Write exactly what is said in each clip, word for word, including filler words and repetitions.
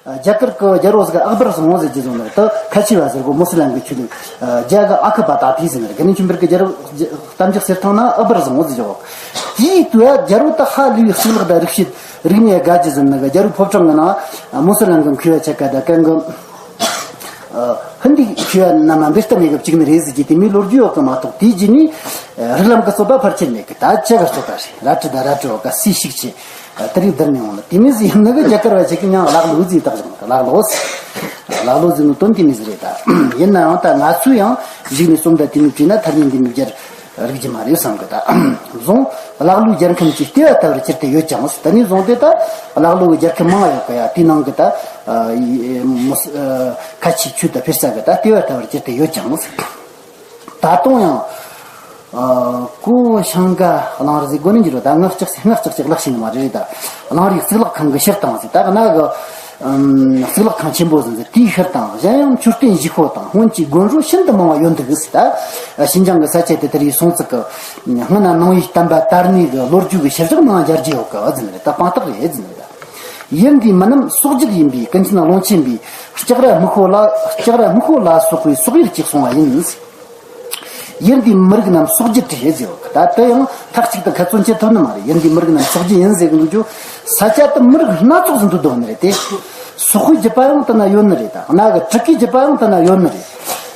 རྒྱ་གར་གྱི་རྒྱལ་པོ་ཟིག་ཨག་བར་བཟང་བོ་ཟེར་གྱི་བཟུང་ནས་ད་ཁ་ཆེ་བ་ཟེར་གོ་མུ་སི་ལམ་གྱི་ཆོས་ལུགས་རྒྱ་གི་ཨ་ཁུ་པ་ད་ཐི་ཟེར་ནས་དགེ་འདུན་ཆོས་འཕེལ་གྱི་རྒྱལ་པོ་གཏམ་རྒྱུད་གསེར་ཐང་ན་ཨག་བར་བཟང་བོ་ཟེར་གྱི་ཡོད། དེའི་དུས་རྒྱལ་པོ་ད་ཧ་ལས་པའི་གཙུག་ལག་དང་རིག་བྱེད་རིག་གནས་དགའ་རྒྱུ་ཟེར་ནས་རྒྱལ་པོའི་ཕོ་བྲང་གི་ནང་མུ་སི་ལམ་གྱི་མཁས་པ་ཆ་ག་ད་གན་གི་ཧིན་དི་མཁས་པ་རྣམས་འབེལ་གཏམ་ཡོད་གི་བཅུག་ནི་རེད་ཟེར་གྱི་དེ་མོའི་ལོ་རྒྱུས་ཡོད་གི་མ་གཏོགས་དེའི་རྗེས་ནས་རིགས་ལམ་གྱི་རྩོད་པ་ཕལ་ཆེར་མེད་གི། ད་ཅི་ག་རྩོད་པ་རེད། རལ་གྲི་དང་རལ་གྲི་འོག་ག་སུས་ཤུགས་ཆེ། དེ་རིགས་བསྡུར་ནས་འོང་ལ་དེ་མོ་ཟིག་ཡིན་ནི་གི་རྒྱ་གར་བ་ཞིག་གི་མྱིང་ཀླ་ཀློ་ཟེར་བཏགས་བཞག་ཀླ་ཀློ། ཀླ་ཀློ་ཟེར་ནི་དོན་དེ་མོ་ཟིག་རེད་ད། ཡིན་ནའང་ད་ང་ཚོས་ཡང་གཞུག་ནས་རྩོམ་དང་དེ་མོ་བྲིས་ན་ཐ་སྙད་འདི་མོ་སྦྱར་རིགས་ཀྱི་མ་རེད་བསམ་གི་ད། བཟུང་ཀླ་ཀློའི་རྒྱལ་ཁམས་ཀྱི་ལྟེ་བ་ལྟ་བུར་གྱུར་ཏེ་ཡོད་ཀྱང་ཟེར། ད་ནི་བཟུང་སྟེ་ད་ཀླ་ཀློ་གི་རྒྱལ་ཁམས་མང་ཡོད་གི་ཡ། དེའི་ནང་གི་ད་ཁ་ཆེ་ཆོས་དང་འཕེལ་ས་གི་ད་ལྟེ་བ་ལྟ་བུར་གྱུར་ཏེ་ཡོད་ཀྱང་ཟེར། ད་དུང་ཡང་ཨ་གོ་ཤང་ཀ་གླང་རི་ཟིག་གོ་ནི་འགྱུར་བ་ད་ལྔ་བརྩེགས་ལྔ་བརྩེགས་གཅིག་ལག་ཤེས་ནི་མ་རེད་ད། གླང་རིའི་གཙུག་ལག་ཁང་གི་ཕྱིར་དང་ཟིག་ད་གནའ་གི་ཨམ་གཙུག་ལག་ཁང་ཆེན་པོ་ཟིག་ཟིག་དེའི་ཕྱིར་དང་གཞན་ཡང་མཆོད་རྟེན་བཞི་ཤོག་དང་སྔོན་གྱི་དགོན་རུ་ཤིན་ཏུ་མང་བ་ཡོད་འདུག་ཟིག་ད། ཨ་ཞིན་ཅང་གི་ས་ཆ་དེ་དེ་རིགས་སོང་ཙིག་གི་སྔོན་ན་ནང་པའི་བསྟན་པ་དར་ནས་གི་ལོ་རྒྱུས་ཀྱི་ཕྱི་བཞག་མང་མཇལ་རྒྱུ་ཡོད་གི་ཨ་ཟིན་རེད་ད། དཔང་རྟགས་རེད་ཨ་ཟིན་རེད་ད། ཡུལ་འདིའི་མི་རྣམས་སོག་རྒྱུད་ཡིན་པས་ཀུན་མཁྱེན་ཀློང་ཆེན་པས་ལྕགས་ར་སྨུག་པོ་ལ་ལྕགས་ར་སྨུག་པོ་ལ་སོགས་པའི་སོག་ཡུལ་གཅིག་གསུངས་པ་ཡིན། ཡུལ་འདིའི་མི་རིགས་རྣམས་སོག་རྒྱུད་རེད་ཟེར་བ་ད་དེ་ཡང་མཐའ་གཅིག་ཏུ་ཁ་ཚོན་བཅད་ཐུབ་ནི་མ་རེད། ཡུལ་འདིའི་མི་རིགས་རྣམས་སོག་རྒྱུད་ཡིན་ཟེར་གི་འདུག་རྒྱུ། ས་ཆ་དུ་མི་རིགས་སྣ་ཚོགས་ཟིག་འདུག་དོ་ནི་རེད་དེ། སོག་པོའི་རྒྱུད་པ་ཡང་དེ་ན་ཡོད་ནི་རེད་ད། གནའ་གི་ཊར་ཀིའི་རྒྱུད་པ་ཡང་དེ་ན་ཡོད་ནི་རེད།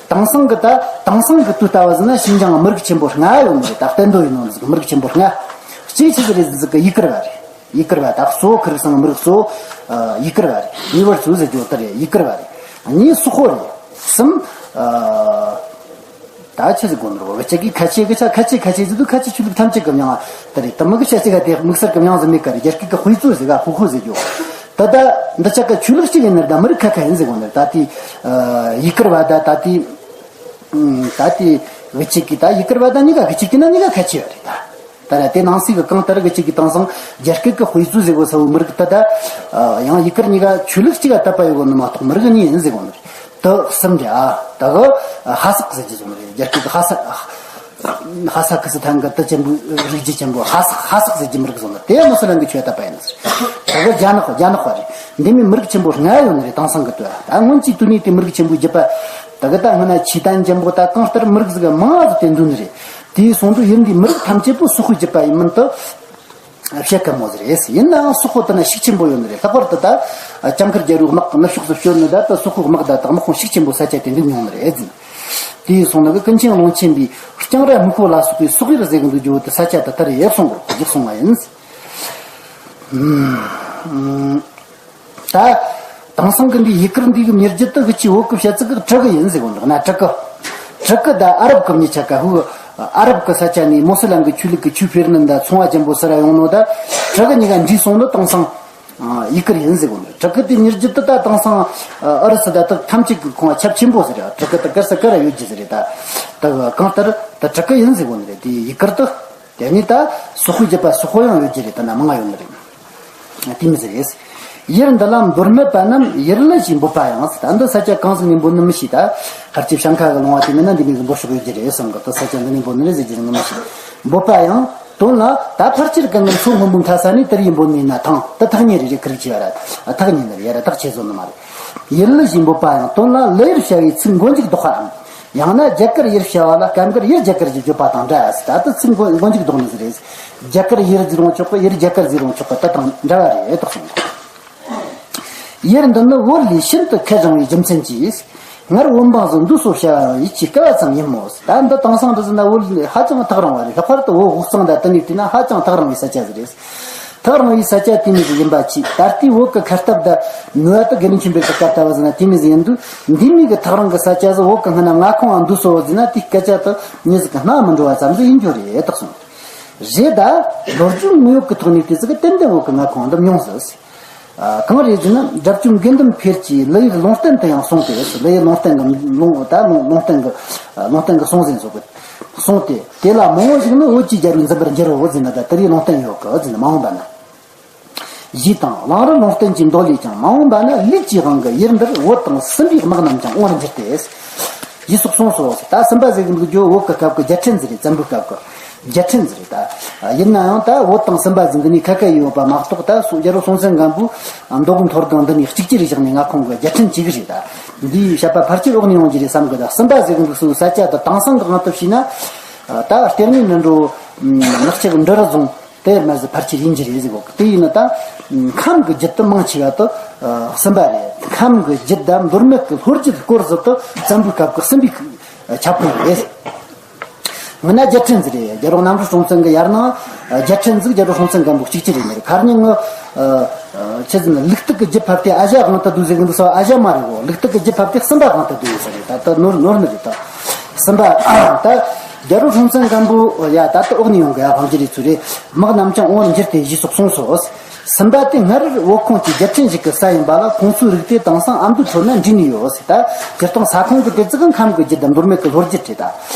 དེང་སང་གི་ད་དེང་སང་གི་དུས་ལྟ་བུ་ཟིན་ན་ཤིན་ཅང་མི་རིགས་ཆེན་པོ་ལྔ་ཡོད་ནི་རེད་ད། བསྟན་རྡོ་ཡིན་ནོ་ཟིག་མི་རིགས་ཆེན་པོ་ལྔ། གཅིག་ཆི་ཟིག་རེད་ཟིག་གི་ཡུ་གུར་བ་རེད། ཡུ་གུར་བ་དག་གཙོ་བོ་ཁིར་སང་མི་རིགས་གཙོ་བོ་ཡུ་གུར་བ་རེད། ཡུ་ཝར་ཚོ་ཟེར་རྒྱུ་དེ་རེད། ཡུ་གུར་བ་རེད། གཉིས་སོག་པོ་རེད། གསུམ་ད་ཆི་ཟིག་གོ་ནོར་བ་ཅག་གི་ཁ་ཆེ་གི་ཆ་ཁ་ཆེ་ཁ་ཆེ་ཟེར་དུས་ཁ་ཆེ་ཆོས་ལུགས་ཐམས་ཅད་གི་མྱང་བ་དེ་རེད། དེ་མི་གི་ཆ་ཅིག་ག་དེ་དམིགས་བསལ་གི་མྱང་ཟིག་མེད་ག་རེད། རྒྱ་སྐད་གི་ཧུའེ་ཙུའུ་ཟེར་ག་ཧུ་ཧུ་ཟེར་རྒྱུ། ད་ད་འདི་ཆ་ག་ཆོས་ལུགས་གཅིག་ཡིན་ནར་ད་མི་རིགས་ཁ་ཁ་ཡིན་ཟེར་གོ་ནོར་ད་དེ་ཡུ་གུར་བ་ད་ད་དེ། ད་དེ་གི་ཅིག་གི་ད་ཡུ་གུར་བ་ད་གཉིས་ཀ་གི་ཅིག་གི་ན་གཉིས་ཀ་ཁ་ཆེ་བ་རེད་ད། ད་ར་དེ་ནང་སྲིད་གི་གང་ལྟར་གི་ཅིག་གི་དེང་སང་རྒྱ་སྐད་གི་ཧུའེ་ཙུའུ་ཟེར་གོ་ས་བོ་མི་རིགས་ད་ད་ཡང་ཡུ་གུར་གཉིས་ཀ་ཆོས་ལུགས་གཅིག་ག་དད་པ་ཡོད་གོ་ནི་མ་གཏོགས་མི་རིགས་གཉིས་ཡིན་ཟེར་གོ་ནི་རེད། ད་གསུམ་རེད་ཨ། ད་གི་ཧ་སག་ཟེར་གྱི་བཟོ་ནི་རེད། རྒྱ་སྐད་གི་ཧ་སག་ཧ་ས་ཁི་སི་ཐན་གི་ཏི་ཅན་པོ་རིགས་རྒྱུད་ཅན་པོ་ཧ་སག་ཧ་སག་ཟེར་གྱི་མི་རིགས་བཟོ་ནི་དེ་མུ་སི་ལམ་གི་ཆོས་དད་པ་ཡིན་ཟེར། ད་གི་རྒྱ་ནག་རྒྱ་ནག་པ་རེད། འདི་མི་མི་རིགས་ཆེན་པོ་ལྔ་ཡོད་ནི་རེད། དེང་སང་གི་དུས་ད་སྔོན་གྱི་དུས་ནས་དེ་མི་རིགས་ཆེན་པོའི་རྒྱུད་པ། ད་གི་ད་སྔོན་ན་ཆི་ཏན་ཅན་པོ་ད་གང་ལྟར་མི་རིགས་ཟིག་མང་ཟིག་དེ་འདུག་ནི་རེད། དེའི་སོང་དུས་ཡུལ་འདིའི་མི་རིགས་ཐམས་ཅད་པོ་སོག་པོའི་རྒྱུད་པ་ཡིན་མིན་དུ་བཤད་དཀའ་མོ་ཟིག་རེད། ཡིན་ནའང་སོག་པོ་དེ་ན་ཤུགས་ཆེན་པོ་ཡོད་ནི་རེད། ལྷག་པར་དུ་ད་ལྕམ་མཁར་རྒྱལ་པོའི་དམག་གི་ནུབ་ཕྱོགས་སུ་བསྐྱོད་ནི་ད་ད་སོག་པོའི་དམག་ད་དང་དམག་དཔུང་ཤུགས་ཆེན་པོ་ས་ཆ་དེ་འདུག་མྱོང་ནི་རེད་ཟིན། དེའི་སོང་ན་གི་ཀུན་མཁྱེན་ཀློང་ཆེན་པའི་ལྕགས་ར་སྨུག་པོ་ལ་སོགས་པའི་སོག་ཡུལ་ཟེར་གི་འདུག་རྒྱུ་བོ་དེ་ས་ཆ་དེ་ལྟར་ཡེ་སོང་གི་རྒྱུགས་སོང་བ་ཡིན། ད་དེང་སང་གི་འདི་ཡུ་གུར་འདི་གི་མྱུར་རྒྱུད་དུ་གི་ཅི་བོད་གི་བཤད་ཚིག་གི་ཊར་ཀི་ཡིན་ཟེར་གོ་འདུག་ན། ཊར་ཀི་ཊར་ཀི་ད་ཨ་རབ་གི་མྱི་ཆ་ག་ཧུ་ཨ་རབ་གི་ས་ཆ་ནས་མོ་སི་ལམ་གི་ཆོས་ལུགས་གི་ཆོས་སྤེལ་ནི་ད་ཚོང་བ་ཅན་པོ་སི་ར་ཡོང་ནོ་ད་ཊར་ཀི་གཉིས་ཀ་འདྲིས་སོང་ནོ་དེང་སང་ཡུ་གུར་ཡིན་ཟེར་གོ་འདུག་ཊར་ཀི་དེ་མྱུར་རྒྱུད་དུ་ད་དེང་སང་ཨ་རུ་སི་ད་དག་ཐམས་ཅད་གི་ཁོང་ཁྱབ་ཆེན་པོ་ཟེར་ཡ། ཊར་ཀི་ད་གར་ས་གར་ཡོད་རྒྱུ་ཟེར་རེད། ད་ད་གང་ལྟར་ད་ཊར་ཀི་ཡིན་ཟེར་གོ་ནི་རེད། དེ་ཡུ་གུར་དུ། དེ་ནི་ད་སོག་པོའི་རྒྱུད་པ་སོག་པོ་ཡང་ཡོད་རྒྱུ་རེད། ད་ན་མང་ང་ཡོད་ནི་རེད། དེ་མི་ཟེར་ཡས། ཡུལ་འདི་ལ་འབོད་མེད་པ་རྣམས་ཡུལ་ལི་ཞེས་འབོད་པ་ཡང་ཟེར། ད་འདི་ས་ཆ་གང་ཟིག་ནས་འབོད་ནི་མི་ཤེས། ད་ཧར་གྱི་བྱང་ཁ་གི་ལུང་བ་དེ་མིན་ན་འདི་མིན་གི་འབོད་ཤོག་ཡོད་རྒྱུ་རེད་བསམ་གི། ད་ས་ཆ་འདི་ནས་འབོད་ནི་རེད་ཟེར་རྒྱུ་རེད་ནི་མི་ཤེས། འབོད་པ་ཡང་དོན་ལ་ད་ཕལ་ཆེར་གང་གི་མཚོ་སྔོན་པོའི་མཐའ་ས་ནས་དེར་ཡིན་འབོད་ནི་ན་ཐང་ད་ཐག་ཉེ་རེ་རེ་ཁིར་གྱི་བ་ར་ཐག་ཉེ་ནི་རེད། ཡ་ར་ཐག་ཆེ་བཟོ་ནི་མ་རེད། ཡུལ་ལི་ཞེས་འབོད་པ་ཡང་དོན་ལ་ལི་ཡུལ་བྱ་བའི་ཚིག་མགོ་མཇུག་ལྡོག་པའམ། ཡང་ན་རྒྱ་གར་ཡུལ་བྱ་བ་ལ་སྐབས་འགར་ཡུལ་རྒྱ་གར་གྱི་བརྗོད་པ་དང་འདྲ་ཟེར། ད་ལྟ་ཚིག་མགོ་མགོ་མཇུག་ལྡོག་ནི་ཟིག་རེད། རྒྱ་གར་ཡུལ་ཟེར་རུང་ཆོག་གི། ཡུལ་རྒྱ་གར་ཟེར་རུང་ཆོག་གི། ད་དང་འདྲ་བ་རེད་དོགས་སོང་། ཡུལ་འདི་ནི་བོད་ལས་ཤིན་ཏུ་ཁད་རིང་བའི་རྒྱུ་མཚན་གྱིས། སྔར་བོད་འབངས་སུ་འདུ་སོ་བྱ་བ་ཡང་ཡིད་ཆེས་དཀའ་བ་ཙམ་ཡིན་མོད། ད་འདི་དེང་སང་འདི་ཟེར་ན་བོད་ལས་ཧ་ཅང་ཐག་རིང་བ་རེད། ལྷག་པར་དུ་བོད་དབུས་གཙང་དང་དེ་ནས་བལྟས་ན་ཧ་ཅང་ཐག་རིང་བའི་ས་ཆ་ཟིག་རེད། ཐག་རིང་བའི་ས་ཆ་དེ་མོ་ཟིག་ཡིན་པ་ཅིག་ད་ལྟའི་བོད་ཀྱི་ཁ་སྟབས་དང་ནུས་པ་དང་དགེ་འདུན་ཆོས་འཕེལ་གྱི་སྐབས་ལྟ་བུ་ཟིན་ན་དེ་མོ་ཟིག་ཡིན་དུས། འདི་མོ་གི་ཐག་རིང་གི་ས་ཆ་ཟིག་བོད་ཀྱི་སྔ་ན་མངའ་ཁོངས་འང་འདུ་སོ་བ་ཟིན་ན་དེའི་སྐད་ཆ་དེ་མྱི་ཟིག་གི་སྣང་མི་འགྲོ་བ་ཙམ་ཟིག་ཡིན་རྒྱུ་རེད་དོགས་སོང་། རེད་ད། ལོ་རྒྱུས་དངོས་ཡོད་ཀྱི་ཐོག་ནས་བལྟས་ཚེ་གི་ཏན་ཏན་བོད་ཀྱི་མངའ་ཁོངས་འདི་མྱོང་ཟིག་གང་རེད་ཟེར་ན་སྒྲ་སྒྱུར་དགེ་འདུན་འཕེལ་གྱིས་ལི་ཡུལ་ལུང་བསྟན་དུ་ཡང་གསུངས་ཏེ། ལི་ཡུལ་ལུང་བསྟན་གྱི་ལུང་ད་ལུང་ལུང་བསྟན་གྱི་ལུང་བསྟན་གྱི་གསུང་ཟིན་སོགས་ཀྱི་གསུངས་ཏེ། དེ་ལ་མང་བོ་ཞིག་ནི་བོད་ཀྱི་རྒྱལ་པོས་འཛིན་པར་འགྱུར་རོ་ཟེར་ན་ད་དེ་རིགས་ལུང་བསྟན་ཡོད་གི་ཟེར་ན་མ་འོངས་པ་ན། ཞེས་དང་གླང་རི་ལུང་བསྟན་གྱི་མདོ་ལས་ཀྱང་མ་འོངས་པ་ན་ལུས་ཀྱི་དབང་གིས་ཡུལ་འདིར་བོད་དང་སྲིན་པོའི་དམག་རྣམས་ཀྱང་དབང་བར་འགྱུར་ཏེ། ཞེས་སོགས་གསུངས་སོ། ད་སྲིན་པ་ཟེར་གི་འདུག་རྒྱུ་བོད་ཀྱི་སྐབས་ཀྱི་རྒྱལ་ཕྲན་ཟེར་རེད། བཙན་པོའི་སྐབས་ཀྱི། རྒྱལ་ཕྲན་ཟིག་རེད་ད། ཡིན་ན་ཡང་ད་བོད་དང་སུམ་པ་ཟིག་འདི་ནས་ཁ་ཁ་ཡོད་པ་མ་གཏོགས། ད་སོ་རྒྱལ་པོ་སྲོང་བཙན་སྒམ་པོའི་མདོ་དབུས་མཐོ་སྒང་འདི་ནས་གཅིག་གྱུར་བཞག་ནས་མངའ་ཁོངས་ཀྱི་རྒྱལ་ཕྲན་གཅིག་རེད་ད། འདིའི་བཤད་པ་ཕལ་ཆེར་འོག་ནས་ཡོང་རྒྱུ་རེད་བསམ་གི། ད་སུམ་པ་ཟེར་གི་འདུག་སོ། ས་ཆ་ད་དེང་སང་གི་དབང་དུ་བྱས་ན། ད་ལྟེ་གནས་ནི་འགྲོ་ནག་ཆུ་གི་འབྲི་རུ་རྫོང་དེ་མ་ཟད་ཕལ་ཆེར་ཡིན་རྒྱུ་རེད་ཟེར་གོ། དེ་ཡིན་ན་ད་ཁམས་ཀྱི་རྒྱུད་དུ་མང་ཆེ་བ་དེ་སུམ་པ་རེད། ཁམས་ཀྱི་རྒྱུད་དང་མདོ་སྨད་ཀྱི་ལྷོ་རྒྱུད་སྐོར་ཟིག་དེ་བཙན་པོའི་སྐབས་ཀྱི་སུམ་པའི་ཁྱབ་ཁོངས་རེད། སྔོན་ན་རྒྱལ་ཕྲན་ཟིག་རེད། རྒྱལ་པོ་རྣམ་རྒྱལ་སྲོང་བཙན་གྱི་ཡར་ནང་རྒྱལ་ཕྲན་ཟིག་རྒྱལ་པོ་སྲོང་བཙན་སྒམ་པོ་གཅིག་གྱུར་རེད་ནི་རེད། ཁ་ཉིན་ངི་ཆི་ཟིག་ན་ལུག་སྟག་གི་རྒྱུད་ཕབ་སྟེ་ཨ་ཞ་དབང་དུ་བསྡུས་ཟེར་གི་འདུག་སོ། ཨ་ཞ་མ་རེད་གོ། ལུག་སྟག་གི་རྒྱུད་ཕབ་སྟེ་སུམ་པ་དབང་དུ་བསྡུས་ཡོད་ས་རེད། ད་ལྟ་ནོར་ནོར་ནི་རེད་ད། སུམ་པ་ད་རྒྱལ་པོ་སྲོང་བཙན་སྒམ་པོ་ཡ་ད་ལྟ་འོག་ནས་ཡོང་གི་ཡ་དབང་གྱུར་རེད་ཚུལ་རེད། དམག་རྣམས་ཀྱང་འོང་བར་འགྱུར་ཏེ་ཞེས་སོགས་གསུངས་སོ། སུམ་པ་དེ་སྔར་བོད་ཁོངས་ཀྱི་རྒྱལ་ཕྲན་ཞིག་གི་ས་ཡིན་པ་ལ། ཁོང་ཚོའི་རིགས་དེ་དེང་སང་ཨ་མདོའི་ཁྲོད་ན་འདྲེས་ནས་ཡོད་ཟེར། ད་སྤྱིར་བཏང་ས་ཁོངས་ཀྱི་དེ་ཙི་གི་ཁམས་ཀྱི་རྒྱུད་དང་མདོ་སྨད་ཀྱི་ལྷོ་རྒྱུད་རེད་ད།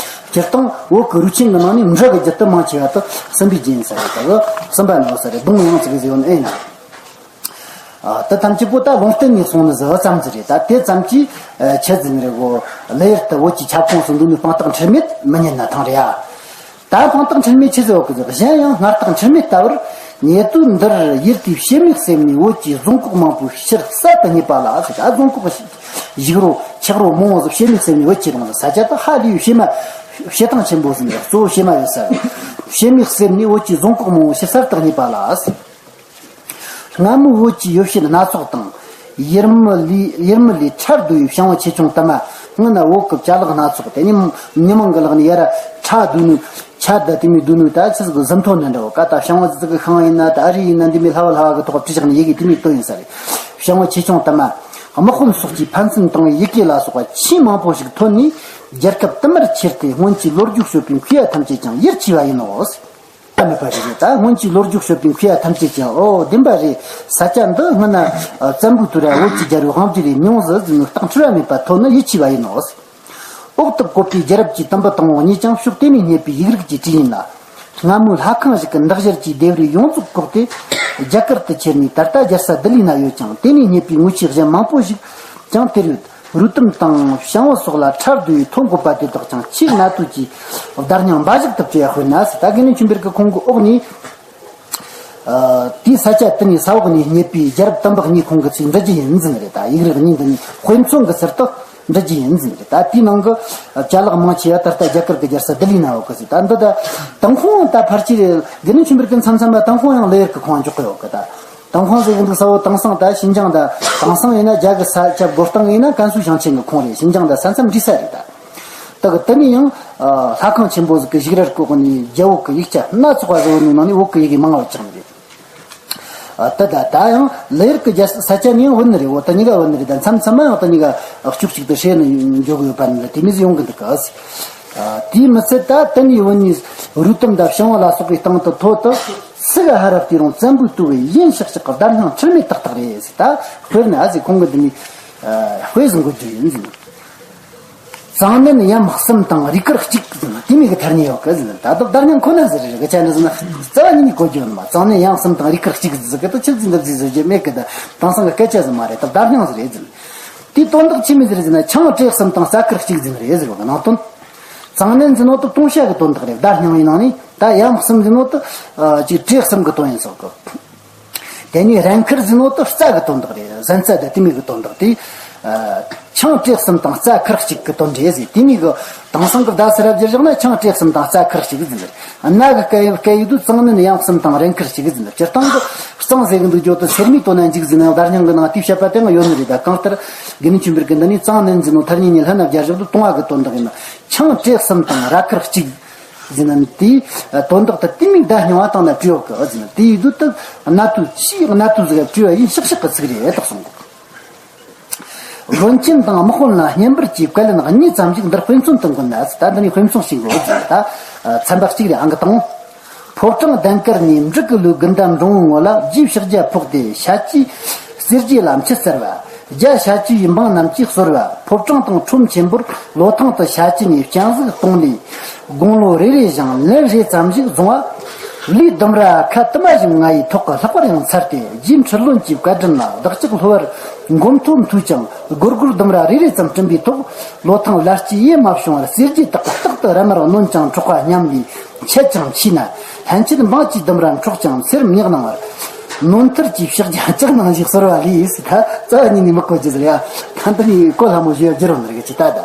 སྤྱིར་བཏང་བོད་ཀྱི་རུས་ཆེན་གྱི་ནང་ནས་འབྲི་གི་རྒྱུད་དུ་མང་ཆེ་བ་དེ་སུམ་པའི་རྒྱུད་ཡིན་ས་རེད། ད་གི་སུམ་པ་ནི་ཡོད་ས་རེད། གདོང་ཡང་ཙི་གི་ཟེར་ཡོད་ནི་ཨེ་ཡིན། ད་ཐམས་ཅད་པོ་ད་ལུང་བསྟན་ནས་གསུངས་ནི་ཟིག་ཙམ་ཟིག་རེད། ད་དེ་ཙམ་གྱིས་ཆི་ཟིག་རེད་གོ། ལེ་ཡར་དུ་བོད་ཀྱི་ཁྱབ་ཁོངས་སུ་འདུག་ནི་དཔང་རྟགས་འཁྲུལ་མེད་མི་ཉན་ན་ཐང་རེད་ཡ། ད་དཔང་རྟགས་འཁྲུལ་མེད་ཆི་ཟེར་བ་གི་ཟིག་གཞན་ཡང་སྔར་རྟགས་འཁྲུལ་མེད་ལྟ་བུར། ཉེ་དུས་འདིར་ཡུལ་དེའི་བྱེ་མའི་གསེབ་ནས་བོད་ཀྱི་རྫོང་ཁོག་མང་པོའི་ཕྱིར་གསར་དུ་རྙེད་པ་ལ་ཟེར། ད་རྫོང་ཁོག་བཞུགས་རོ་ཆགས་རོ་མང་བོ་ཟིག་བྱེ་མའི་གསེབ་ནས་བོད་ཀྱི་རང་ཟེར། ས་ཆ་དེ་ཧ་ལས་བྱེ་མ་བྱེ་ཐང་ཆེན་པོ་ཟིག་ནས་གཙོ་བོ་བྱེ་མ་ཡོད་ས་རེད། བྱེ་མའི་གསེབ་ནས་བོད་ཀྱི་རྫོང་ཁོག་མང་བོའི་ཕྱིར་གསར་དུ་རྙེད་པ་ལ་ཟེར། སྔ་མོའི་བོད་ཀྱི་ཡོ་བྱད་སྣ་ཚོགས་དང་། ཡུལ་མི་ལས་ཡུལ་མི་ལས་ཁྲལ་བསྡུ་བའི་ཕྱིང་བ་ཆེ་ཆུང་དུ་མ། སྔོན་ན་བོད་ཀྱི་ཅ་ལག་སྣ་ཚོགས་དེ་ནི་མི་མང་གི་ལག་ནས་ཡར་ཁྲལ་བསྡུ་ནི། ཆ་ད་དེ་མོ་བསྡུ་ནི། ད་ཆི་ཟིག་གཟི་མཐོ་ནི་འདྲ་བོ་ཀ། ད་ཕྱིང་བ་ཟིག་གི་ཤིང་ཡིན་ན། ད་ཨ་རི་ཡིན་ན། འདི་མོ་ལྷ་བ་ལྷ་བ་གི་ཐོག་བྲིས་བཞག་ནས་ཡི་གེ་དེ་མོ་བཏོན་ཡིན་ས་རེད། ཕྱིང་བ་ཆེ་ཆུང་དུ་མ། དམག་དཔོན་སོགས་ཀྱིས་ཕན་ཚུན་བཏང་བའི་ཡི་གེ་ལ་སོགས་པ་ཆེས་མང་པོ་ཞིག་ཐོན་ནས། རྒྱལ་ཁབ་དུ་མར་ཁྱེར་ཏེ་སྔོན་གྱི་ལོ་རྒྱུས་ཤོད་པའི་མཁས་པ་ཐམས་ཅད་ཀྱང་ཡིད་ཆེས་པ་ཡིན་ནོ། མེད་པ་ཞིག་རེད། ད་སྔོན་གྱི་ལོ་རྒྱུས་ཤོད་པའི་མཁས་པ་ཐམས་ཅད་ཀྱང་ཨོ་བདེན་པ་རེད། ས་ཆ་འདི་སྔོན་ན་བཙན་པོའི་དུས་ར་བོད་ཀྱི་རྒྱལ་པོའི་དབང་སྒྱུར་རེ་མྱོང་ཟིག་ཟེར་ནས་རྟགས་འཁྲུལ་བ་མེད་པ་ཐོན་ནི་ཡིད་ཆེས་པ་ཡིན་ནོ། འོག་ཏུ་བཀོད་པའི་རྒྱལ་རབས་ཀྱི་དུམ་བུ་དང་པོ་གཉིས་ཀྱང་ཕྱོགས་དེ་ནས་རྙེད་པའི་ཡིག་རིགས་ཀྱི་བྲིས་ཡིན་ལ། སྔ་མོའི་ལྷ་ཁང་ཞིག་གི་འདག་སྦྱར་གྱི་ལྡེབས་རིས་ཡོངས་རྫོགས་བཀོག་སྟེ་རྒྱ་གར་དུ་ཁྱེར་ནས་ད་ལྟ་རྒྱལ་ས་ལྡི་ལི་ན་ཡོད་ཅིང་། དེ་ནས་རྙེད་པའི་དངོས་ཆས་གཞན་མང་པོ་ཞིག་ཀྱང་དེར་ཡོད། རུས་གཏམ་དང་ཕྱིང་བ་སོགས་ལ་ཁྲལ་བསྡུ་བའི་ཐོ་འགོད་པ་དེ་དག་ཀྱང་ཆེས་གནད་དོན་གྱི་བརྡ་རྙིང་འབའ་ཞིག་ཏུ་བྲིས་པ་དཔེར་ན་ཟེར། ད་དགེ་འདུན་ཆོས་འཕེལ་གྱི་ཁོང་གི་འོག་ནས། ཨ། དེའི་ས་ཆ་དེ་ནས་ས་འོག་ནས་རྙེད་པའི་རྒྱལ་རབས་དུམ་བུ་གཉིས་ཁོང་གི་ཚིག་འབྲི་རྒྱུ་ཡིན་ཟེར་ནི་རེད། ད་ཡིག་རིགས་གཉིས་འདི་ནས་དཔེ་མཚོན་གྱི་ཚུལ་དུ་འབྲི་རྒྱུ་ཡིན་ཟེར་ནི་རེད། ད་དེའི་ནང་གི་ཅ་ལག་མང་ཆེ་བ་ད་ལྟ་རྒྱ་གར་གྱི་རྒྱལ་ས་ལྡི་ལི་ན་ཡོད་གི་ཟེར། ད་འདི་ད་དང་ཁོང་ད་ཕལ་ཆེར་དགེ་འདུན་ཆོས་འཕེལ་གྱི་མཚམས་མཚམས་ལ་དང་ཁོང་ཡང་ལེ་ཡར་གྱི་ཁོང་འཇོག་གི་ཡོད་གི། ད། དང་ཁོང་ཟེར་གི་འདུག་ས་བོ། དེང་སང་ད་ཞིན་ཅང་ད། དེང་སང་ཡིན་ན་རྒྱ་གི་ས་ཆ་སྒོ་སྟེང་ཡིན་ན་ཀན་སུའུ་ཞིང་ཆེན་གི་ཁོངས་རེད། ཞིན་ཅང་ད་ས་མཚམས་འདྲིས་ས་རེད་ད། ད་གི་དེ་ནས་ཡང་ལྷ་ཁང་ཆེན་པོ་ཟིག་གི་བཞུགས་རར་བཀོད་ནས་རྒྱ་བོད་ཀྱི་ཡིག་ཆ་སྣ་ཚོགས་པ་ཟིག་བོད་ནང་ནས་བོད་ཀྱི་ཡི་གེ་མང་བ་བཅངས་རེད། ད་ད་ད་ཡང་ལེ་ཡར་གྱི་རྒྱལ་ས་ཆ་ནས་ཡང་བུད་ནི་རེད། འོ་ད་གཉིས་ཀ་བུད་ནི་རེད། ད་མཚམས་མཚམས་མ་ཡང་ད་གཉིས་ཀ་ཕྱོགས་གཅིག་ཏུ་བསྲེས་ནས་འཇོག་གི་ཡོད་པ་ནི་དེ་མོ་ཟིག་ཡོང་གི་འདུག་གི། དེས་མི་ཚད་ད་དེ་ནས་བུད་ནས་རུས་གཏམ་དང་ཕྱིང་བ་ལ་སོགས་པའི་སྟེང་དུ་ཐོ་དུ། སི་ག་ཧ་ར་བལྟས་རུང་བཙན་པོའི་ལྟོ་བའི་ཡིན་ཤག་ཤག་གི་བརྡ་རྙིང་འཁྲུལ་མེད་ཏག་ཏག་རེད་ཟེར། ད་དཔེར་ན་ཨ་ཟེར་ཁོང་གི་འདི་ནས་དཔེ་ཟིག་འགོད་རྒྱུ་ཡིན་ཟེར། གཙང་ནན་ཡམ་གསུམ་དང་རུས་དཀར་གཅིག་ཟེར་ན་དེ་མོ་གི་ཐ་སྙད་ཡོད་གི་ཟེར། ད་དུང་བརྡ་རྙིང་ཁོ་ན་ཟེར་རེད། གི་ཆ་འདི་ཟེར་ན་རྩ་བ་ཉིད་ནས་གོ་རྒྱུ་ཡོད་མ། གཙང་ནན་ཡམ་གསུམ་དང་རུས་དཀར་གཅིག་ཟེར་གི་ད་ཆི་ཟིག་འདི་ཟིག་ཟེར་རྒྱུ་མེད་གི། ད་དེང་སང་གི་སྐད་ཆ་ཟིག་མ་རེད། ད་བརྡ་རྙིང་ཟིག་རེད་ཟེར། དེའི་དོན་དག་ཆི་མོ་ཟིག་རེད་ཟེར་ན། ཆང་བྲེ་གསུམ་དང་རྩ་ཁུར་གཅིག་ཟེར་ནི་རེད་ཟེར་བ་གི་ནང་དོན། གཙང་ནན་ཟེར་ནོ་དེ་ལྟུང་བཤགས་ཀྱི་དོན་དག་རེད། བརྡ་རྙིང་བའི་ནང་ནས། ད་ཡམ་གསུམ་ཟེར་ནོ་དེ་ཨ་ཅིག་བྲེ་གསུམ་གྱི་དོན་ཡིན་ཟེར་གི། དེ་ནས་རན་ཁུར་ཟེར་ནོ་དེ་རྩྭ་གི་དོན་དག་རེད། གཟན་རྩྭ་དང་དེ་མོ་གི་དོན་དག་དེ། ཨ་ཆང་བྲེ་གསུམ་དང་རྩྭ་ཁུར་གཅིག་གི་དོན་རེད་ཟེར། དེ་མོ་གི་དེང་སང་གི་བརྡ་ཟེར་ར་བསྒྱུར་བཞག་ན་ཆང་བྲེ་གསུམ་དང་རྩྭ་ཁུར་གཅིག་ཟེར། གནའ་གི་སྐད་ཡིག་སྐད་ཡིག་དུ་གཙང་ནན་ཡམ་གསུམ་དང་རན་ཁུར་གཅིག་ཟེར། སྤྱིར་བཏང་གི་གཙང་ཟེར་གི་འདུག་རྒྱུ་དེ་སེར་མོའི་དོན་ན་འཇུག་ཟེར་ན་བརྡ་རྙིང་གི་ནང་དེའི་བཤད་པ་དེ་ཡང་ཡོད་ནི་རེད། ད་གང་ལྟར་དགེ་འདུན་ཆོས་འཕེལ་གྱི་འདི་ནས་གཙང་ནན་ཟེར་ནོ་ཐ་སྙད་ནས་ལྷན་ན་སྦྱར་བཞག་དུས་ལྟུང་བ་གི་དོན་དག་ཡིན་ན། ཆང་བྲེ་གསུམ་དང་ར་ཁུར་གཅིག་ཟེར་ན་དེའི་དོན་དག་དེ་དེ་མོ་བརྡ་རྙིང་བ་བཏང་ན་བྲིས་ཡོད་གི་ཟེར་ན། དེའི་དུས་དེ་གནད་དོན་ཆེས་གནད་དོན་ཟིག་བྲིས་པ་ཡིན་ཤག་ཤག་གི་ཚིག་རེད་དག་གསུངས་གི། བློན་ཆེན་དང་དམག་དཔོན་ལ་བསྙེན་པར་གྱིས་བཀའ་ལན་གཉིས་ཙམ་ཞིག་འདིར་དཔེ་མཚོན་དུ་འགོད་ན་ཟེར། ད་འདི་ནས་དཔེ་མཚོན་ཞིག་འགོད་ཟེར། ད་ཚན་པ་གཅིག་རེད། ཨང་ཀི་དང་། ཕོ་བྲང་གདན་དཀར་ནས་འབྲུག་གི་ལོའི་དགུན་ཟླ་འབྲིང་བོའི་ངོ་ལ་རྗེ་ཕྱག་རྒྱ་ཕོག་སྟེ་ཞལ་གྱིས་གསེར་གྱི་ལམ་ཁྱེར་སྩལ་བ། རྒྱ་ཞལ་གྱིས་འབངས་རྣམས་ཀྱིས་གསོལ་བ། ཕོ་བྲང་དང་ཁྲོམ་ཆེན་པོར་ལོ་ཐང་དུ་ཞལ་གྱིས་ནས་སྤྱན་གཟིགས་གཏོང་ནས་དགུང་ལོ་རེ་རེ་བཞིན་ལན་རེ་ཙམ་ཞིག་བཟུང་བ། ལས་ལྡུམ་ར་ཁ་དུ་མ་བཞིན་ང་ཡི་ཐོག་གི་ལྷག་པར་ཡང་ཚར་ཏེ། རྗེ་འཕྲུལ་བློན་གྱི་བཀའ་དྲིན་ལ་བདག་ཅག་ལྷོ་བར་མགོན་ཐོག་མཐོས་ཀྱང་སྒོར་སྒོར་ལྡུམ་ར་རེ་རེ་ཙམ་བསྐྲུན་པའི་ཐོག། ལོ་ཐང་ལ་སྐྱེས་ཡེ་མ་བྱུང་བར། གསེར་གྱི་དག་གི་རྟག་ཏུ་ར་མར་གནོན་ཀྱང་འཕྲོག་པ་སྙམ་པའི་ཆེད་ཀྱང་མཆིས་ན། ལྷན་ཆད་འབངས་ཀྱི་ལྡུམ་ར་འཕྲོག་ཀྱང་ཚེར་མི་གནང་བར། ནོར་ཐར་གྱི་ཕྱག་རྒྱ་ལྕགས་ནང་བཞིན་གསོལ་བ་ལས་ཟེར། ད་རྩ་བ་ཉིད་ནས་མི་གོ་རྒྱུ་ཟེར་ཡ། ད་འདི་ནི་གོ་སླ་མོ་ཞུ་ཡ་རྒྱུ་རུ་འདིར་གི་ཅི་ལྟ་ད།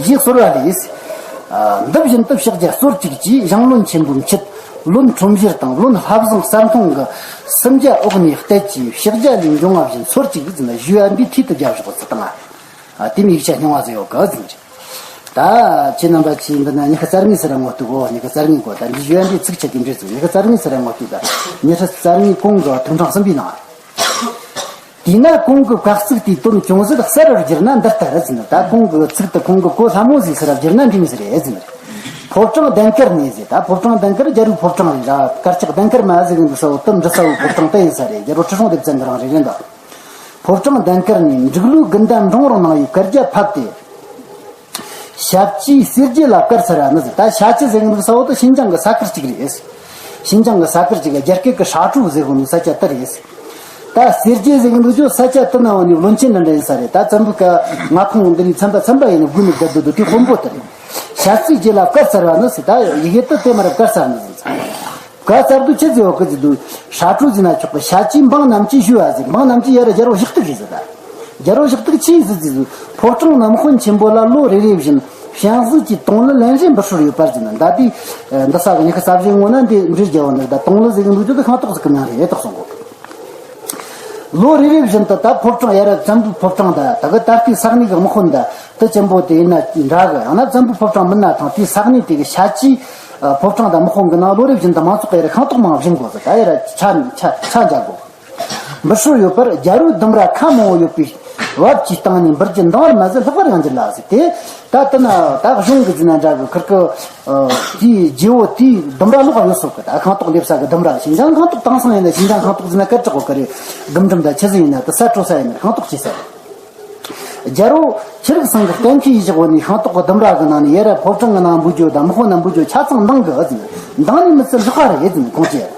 ཞེས་གསོལ་བ་ལས། འདི་བཞིན་དུ་ཕྱག་རྒྱ་གསོར་བཅུག་ཅིང་ཞང་བློན་ཆེན་པོའི་མཆེད། བློན་ཁྲོམ་གཞིར་དང་བློན་ལྷ་བཟང་གསར་མཐོང་གི་སུམ་བརྒྱ་འོག་ནས་གཏད་ཀྱིས་ཕྱག་རྒྱ་ལས་འབྱུང་བ་བཞིན་སོར་གཅིག་ཟིན་ན་ཞུ་བ་འདིའི་མཐིལ་དུ་རྒྱབ་བཞག་ཚུལ་དང་། ཨ། དེ་མིན་ཡིག་ཆ་རྙིང་བ་ཟིག་ཡོད་གི་ཟིན་རེད། ད་ཁྱེད་རྣམ་པ་ཆེ་འདི་ན་ཉི་ཤུ་རྩ་གཉིས་སུ་ར་ངོ་གཏུག་གོ། ཉི་ཤུ་རྩ་གཉིས་གོ། ད་འདི་ཞུ་བ་འདིའི་ཚིག་ཆད་ཀྱི་འདྲེ་ཚུལ། ཉི་ཤུ་རྩ་གཉིས་སུ་ར་ངོ་གཏུག་ད་ཉི་ཤུ་རྩ་གཉིས་གོང་གི་ཐུང་ཕྲེང་གསུམ་པའི་ནང་། དེས་ན་གོང་གི་བཀའ་གཙིགས་དེའི་དོན་ཅུང་ཟད་གསལ་བར་བསྒྱུར་ན་འདི་ལྟར་ཟིན། ད་གོང་གི་ཚིག་དེ་གོང་གི་གོ་སླ་མོ་ཟིག་ཟེར་བ་བསྒྱུར་ན་འདི་མོ་ཟིག་རེད་ཟིན། ཕོ་བྲང་གདན་དཀར་ནས་ཟེར། ད་ཕོ་བྲང་གདན་དཀར་རྒྱལ་པོའི་ཕོ་བྲང་རེད་ར། དཀར་ཆག་གདན་དཀར་མ་ཟེར་གི་འདུག་ས་བོ་དེ་འབྲི་ས་བོ་ཕོ་བྲང་དེ་ཡིན་ས་རེད། རྒྱལ་པོ་ཁྲི་སྲོང་ལྡེ་བཙན་གི་རང་རེད་རེད་འདུག་ཕོ་བྲང་གདན་དཀར་ནས་འབྲུག་ལོའི་དགུན་ཟླ་འབྲིང་བོར་གནང་བའི་བཀའ་རྒྱ་ཕབ་སྟེ། ཞབས་ཀྱིས་གསེར་རྗེ་ལ་བཀར་ཚར་བ་ནི་ཟེར། ད་ཞབས་ཀྱི་ཟེར་གི་འདུག་ས་བོ་དེ་ཤིན་ཅང་གི་ས་ཁུལ་གཅིག་རེད། ཤིན་ཅང་གི་ས་ཁུལ་གཅིག་གི་རྒྱ་སྐད་ཀྱི་ཧྲ་ཀྲུའུ་ཟེར་གོ་ནི་ས་ཆ་དེ་རེད། ད་གསེར་རྗེ་ཟེར་གི་འདུག་ཅོ་ས་ཆ་དེ་ན་བ་ནི་བློན་ཆེན་འདྲ་འདྲ་ཡིན་ས་རེད། ད་བཙན་པོའི་སྐབས་མངའ་ཁོངས་འདི་ནས་ཚན་པ་ཚན་པ་ཡིན་ནི་དགོས་ནི་བསྡད་འདུག་དེ་དཔོན་པོ་དེ་རེད། ཞབས་ཀྱི་རྗེ་ལ་བཀར་ཚར་བ་ནི་ཟེར། ད་ཡི་གེ་དེ་དེ་མར་བཀར་ཚར་ནི་ཟེར། བཀའ་གསར་དུ་ཆི་ཟེར་བ་ཀི་ཟེར་དུས་ཧྲ་ཀྲུའུ་ཟེར་ན་ཆོག་གི། ཞབས་ཀྱིས་འབངས་རྣམས་ཀྱིས་ཞུས་པ་ཟེར། འབངས་རྣམས་ཀྱིས་ཡར་རྒྱལ་པོ་ཞག་ཏུ་ཞུས་ཟེར། ད་རྒྱལ་པོ་ཞག་ཏུ་ཆི་ཟེར་ཟེར་དུས་ཕོ་བྲང་ནམ་དཔོན་ཆེན་པོ་ལ་ལོ་རེ་རེ་བཞིན་ཞང་ཟིག་གི་དུང་ལི་ལན་རེ་འབུལ་སྲོལ་ཡོད་པར་ཟེར་ན། ད་དེ་འདི་ས་གི་ཉི་ཤུ་རྩ་བཞི་ངོ་ན་འདི་འབྲི་རྒྱལ་པོ་འདི་ད་དུང་ལི་ཟེར་གི་འདུག་རྒྱུ་དེ་ཤིང་ཏོག་ཟིག་གི་མིང་རེད་དོག་གསུང་གོ། ལོ་རེ་རེ་བཞིན་དུ་ད་ཕོ་བྲང་ཡར་བཙན་པོའི་ཕོ་བྲང་ད་ད་གི་ད་ལྟའི་ས་གནས་གི་དམག་དཔོན་ད་དེ་ཆེན་པོ་དེ་ཡིན་ན་འདྲ་གི། ཡང་ན་བཙན་པོའི་ཕོ་བྲང་མིན་ན་ཐང་དེའི་ས་གནས་དེ་གི་ཞབས་ཀྱིས་ཕོ་བྲང་དང་དམག་དཔུང་གི་ནང་ལོ་རེ་བཞིན་དུ་མང་ཚོགས་ཀྱི་ཡར་ཤིང་ཏོག་མང་བཞེངས་དགོས་ཟེར། ད་ཡར་ཆ་ཆ་ཆ་འཇལ་དགོས། འབུལ་སྲོལ་ཡོད་པར་རྒྱལ་པོའི་ལྡུམ་ར་ཁ་མང་བོ་ཡོད་པའི་བབ་ཀྱི་སྟེང་ནས་འབུལ་རྒྱུ་འདང་བར་མ་ཟད་ལྷག་པར་ཡང་འགྱུར་ལ་ཟེར་ཏེ། ད་ལྟ་ན་ད་གཞུང་གི་ཟིན་ན་འདྲ་གི་ཁིར་གི་དེའི་རྗེ་བོ་དེའི་ལྡུམ་ར་ལོག་ཡོད་སོགས་གི། ད་ཤིང་ཏོག་འདེབས་ས་གི་ལྡུམ་ར། ཤིན་ཅང་ཤིང་ཏོག་དེང་སང་ཡིན་ན་ཤིན་ཅང་ཤིང་ཏོག་ཟིན་ན་སྐད་གྲགས་གོ་གི་རེད། སྒུམ་འགྲུམ་ད་ཆི་ཟིག་ཡིན་ན་དེ་ས་སྤྲོ་ས་ཡིན་ན་ཤིང་ཏོག་སྐྱེས་ས་རེད། རྒྱལ་པོ་ཁྱི་རིག་ཚང་གི་གཏན་འཁེལ་ཡིད་བཞག་བོ་ནས་ཤིང་ཏོག་གི་ལྡུམ་ར་གི་ནང་ནས་ཡར་ཕོ་བྲང་གི་ནང་འབུལ་རྒྱུ་དང་དམག་དཔོན་ནང་འབུལ་རྒྱུ་ཆ་ཚང་འདང་གི་ཨ་ཟིན། འདང་ནི་མི་ཚད་ལྷག་པ་རེད་ཨེ་ཟིན། ཁོང་ཅི་ཡར།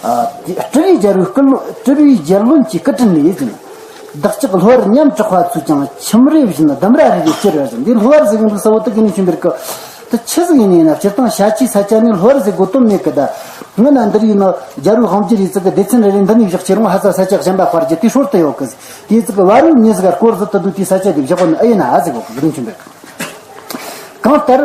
ཨ། སྤྲུལ་པའི་རྒྱལ་པོའི་སྐུ། སྤྲུལ་པའི་རྒྱལ་བློན་གྱི་སྐུ་དྲིན་ནས་ཨེ་ཟིན། བདག་ཅག་ལྷོ་བར་ཉམས་དྲག་པ་ཚོས་ཀྱང་ཁྱིམ་རེ་བཞིན་ལྡུམ་ར་རེ་རེ་བསྐྱུར་བ་ཟིན། འདི་ལྷོ་བར་ཟེར་གི་འདུག་ས་བོ་དེ་གི་ནས་ཤིན་པེར་གི་དེ་ཆི་ཟིག་ཡིན་ནི་ཡིན་ན། སྤྱིར་བཏང་ཞ་ཆའི་ས་ཆ་ནས་ལྷོ་བར་ཟེར་དགོས་དོན་མེད་གི། ད་སྔོན་ན་འདིར་ཡིན་ནོ་རྒྱལ་པོའི་དབང་སྒྱུར་ཡི་ཙི་གི་སྡེ་ཚན་རེ་རེ་འདི་ནས་བཞག་ཁྱེད་རང་ཧ་ས་ས་ཆ་གཞན་པ་དཔར་རྒྱུ་དེ་སྲོལ་དུ་ཡོད་གི། དེ་ཙི་གི་བ་རུ་མྱི་ཟིག་ག་སྐོར་ཟིག་ཏུ་འདུག་དེའི་ས་ཆ་དེ་བཞག་གོ་ནི་ཨེ་ཡིན་ན་ཨ་ཟིག་གོ་གི་རིན་ཆུན་པས། གང་ལྟར་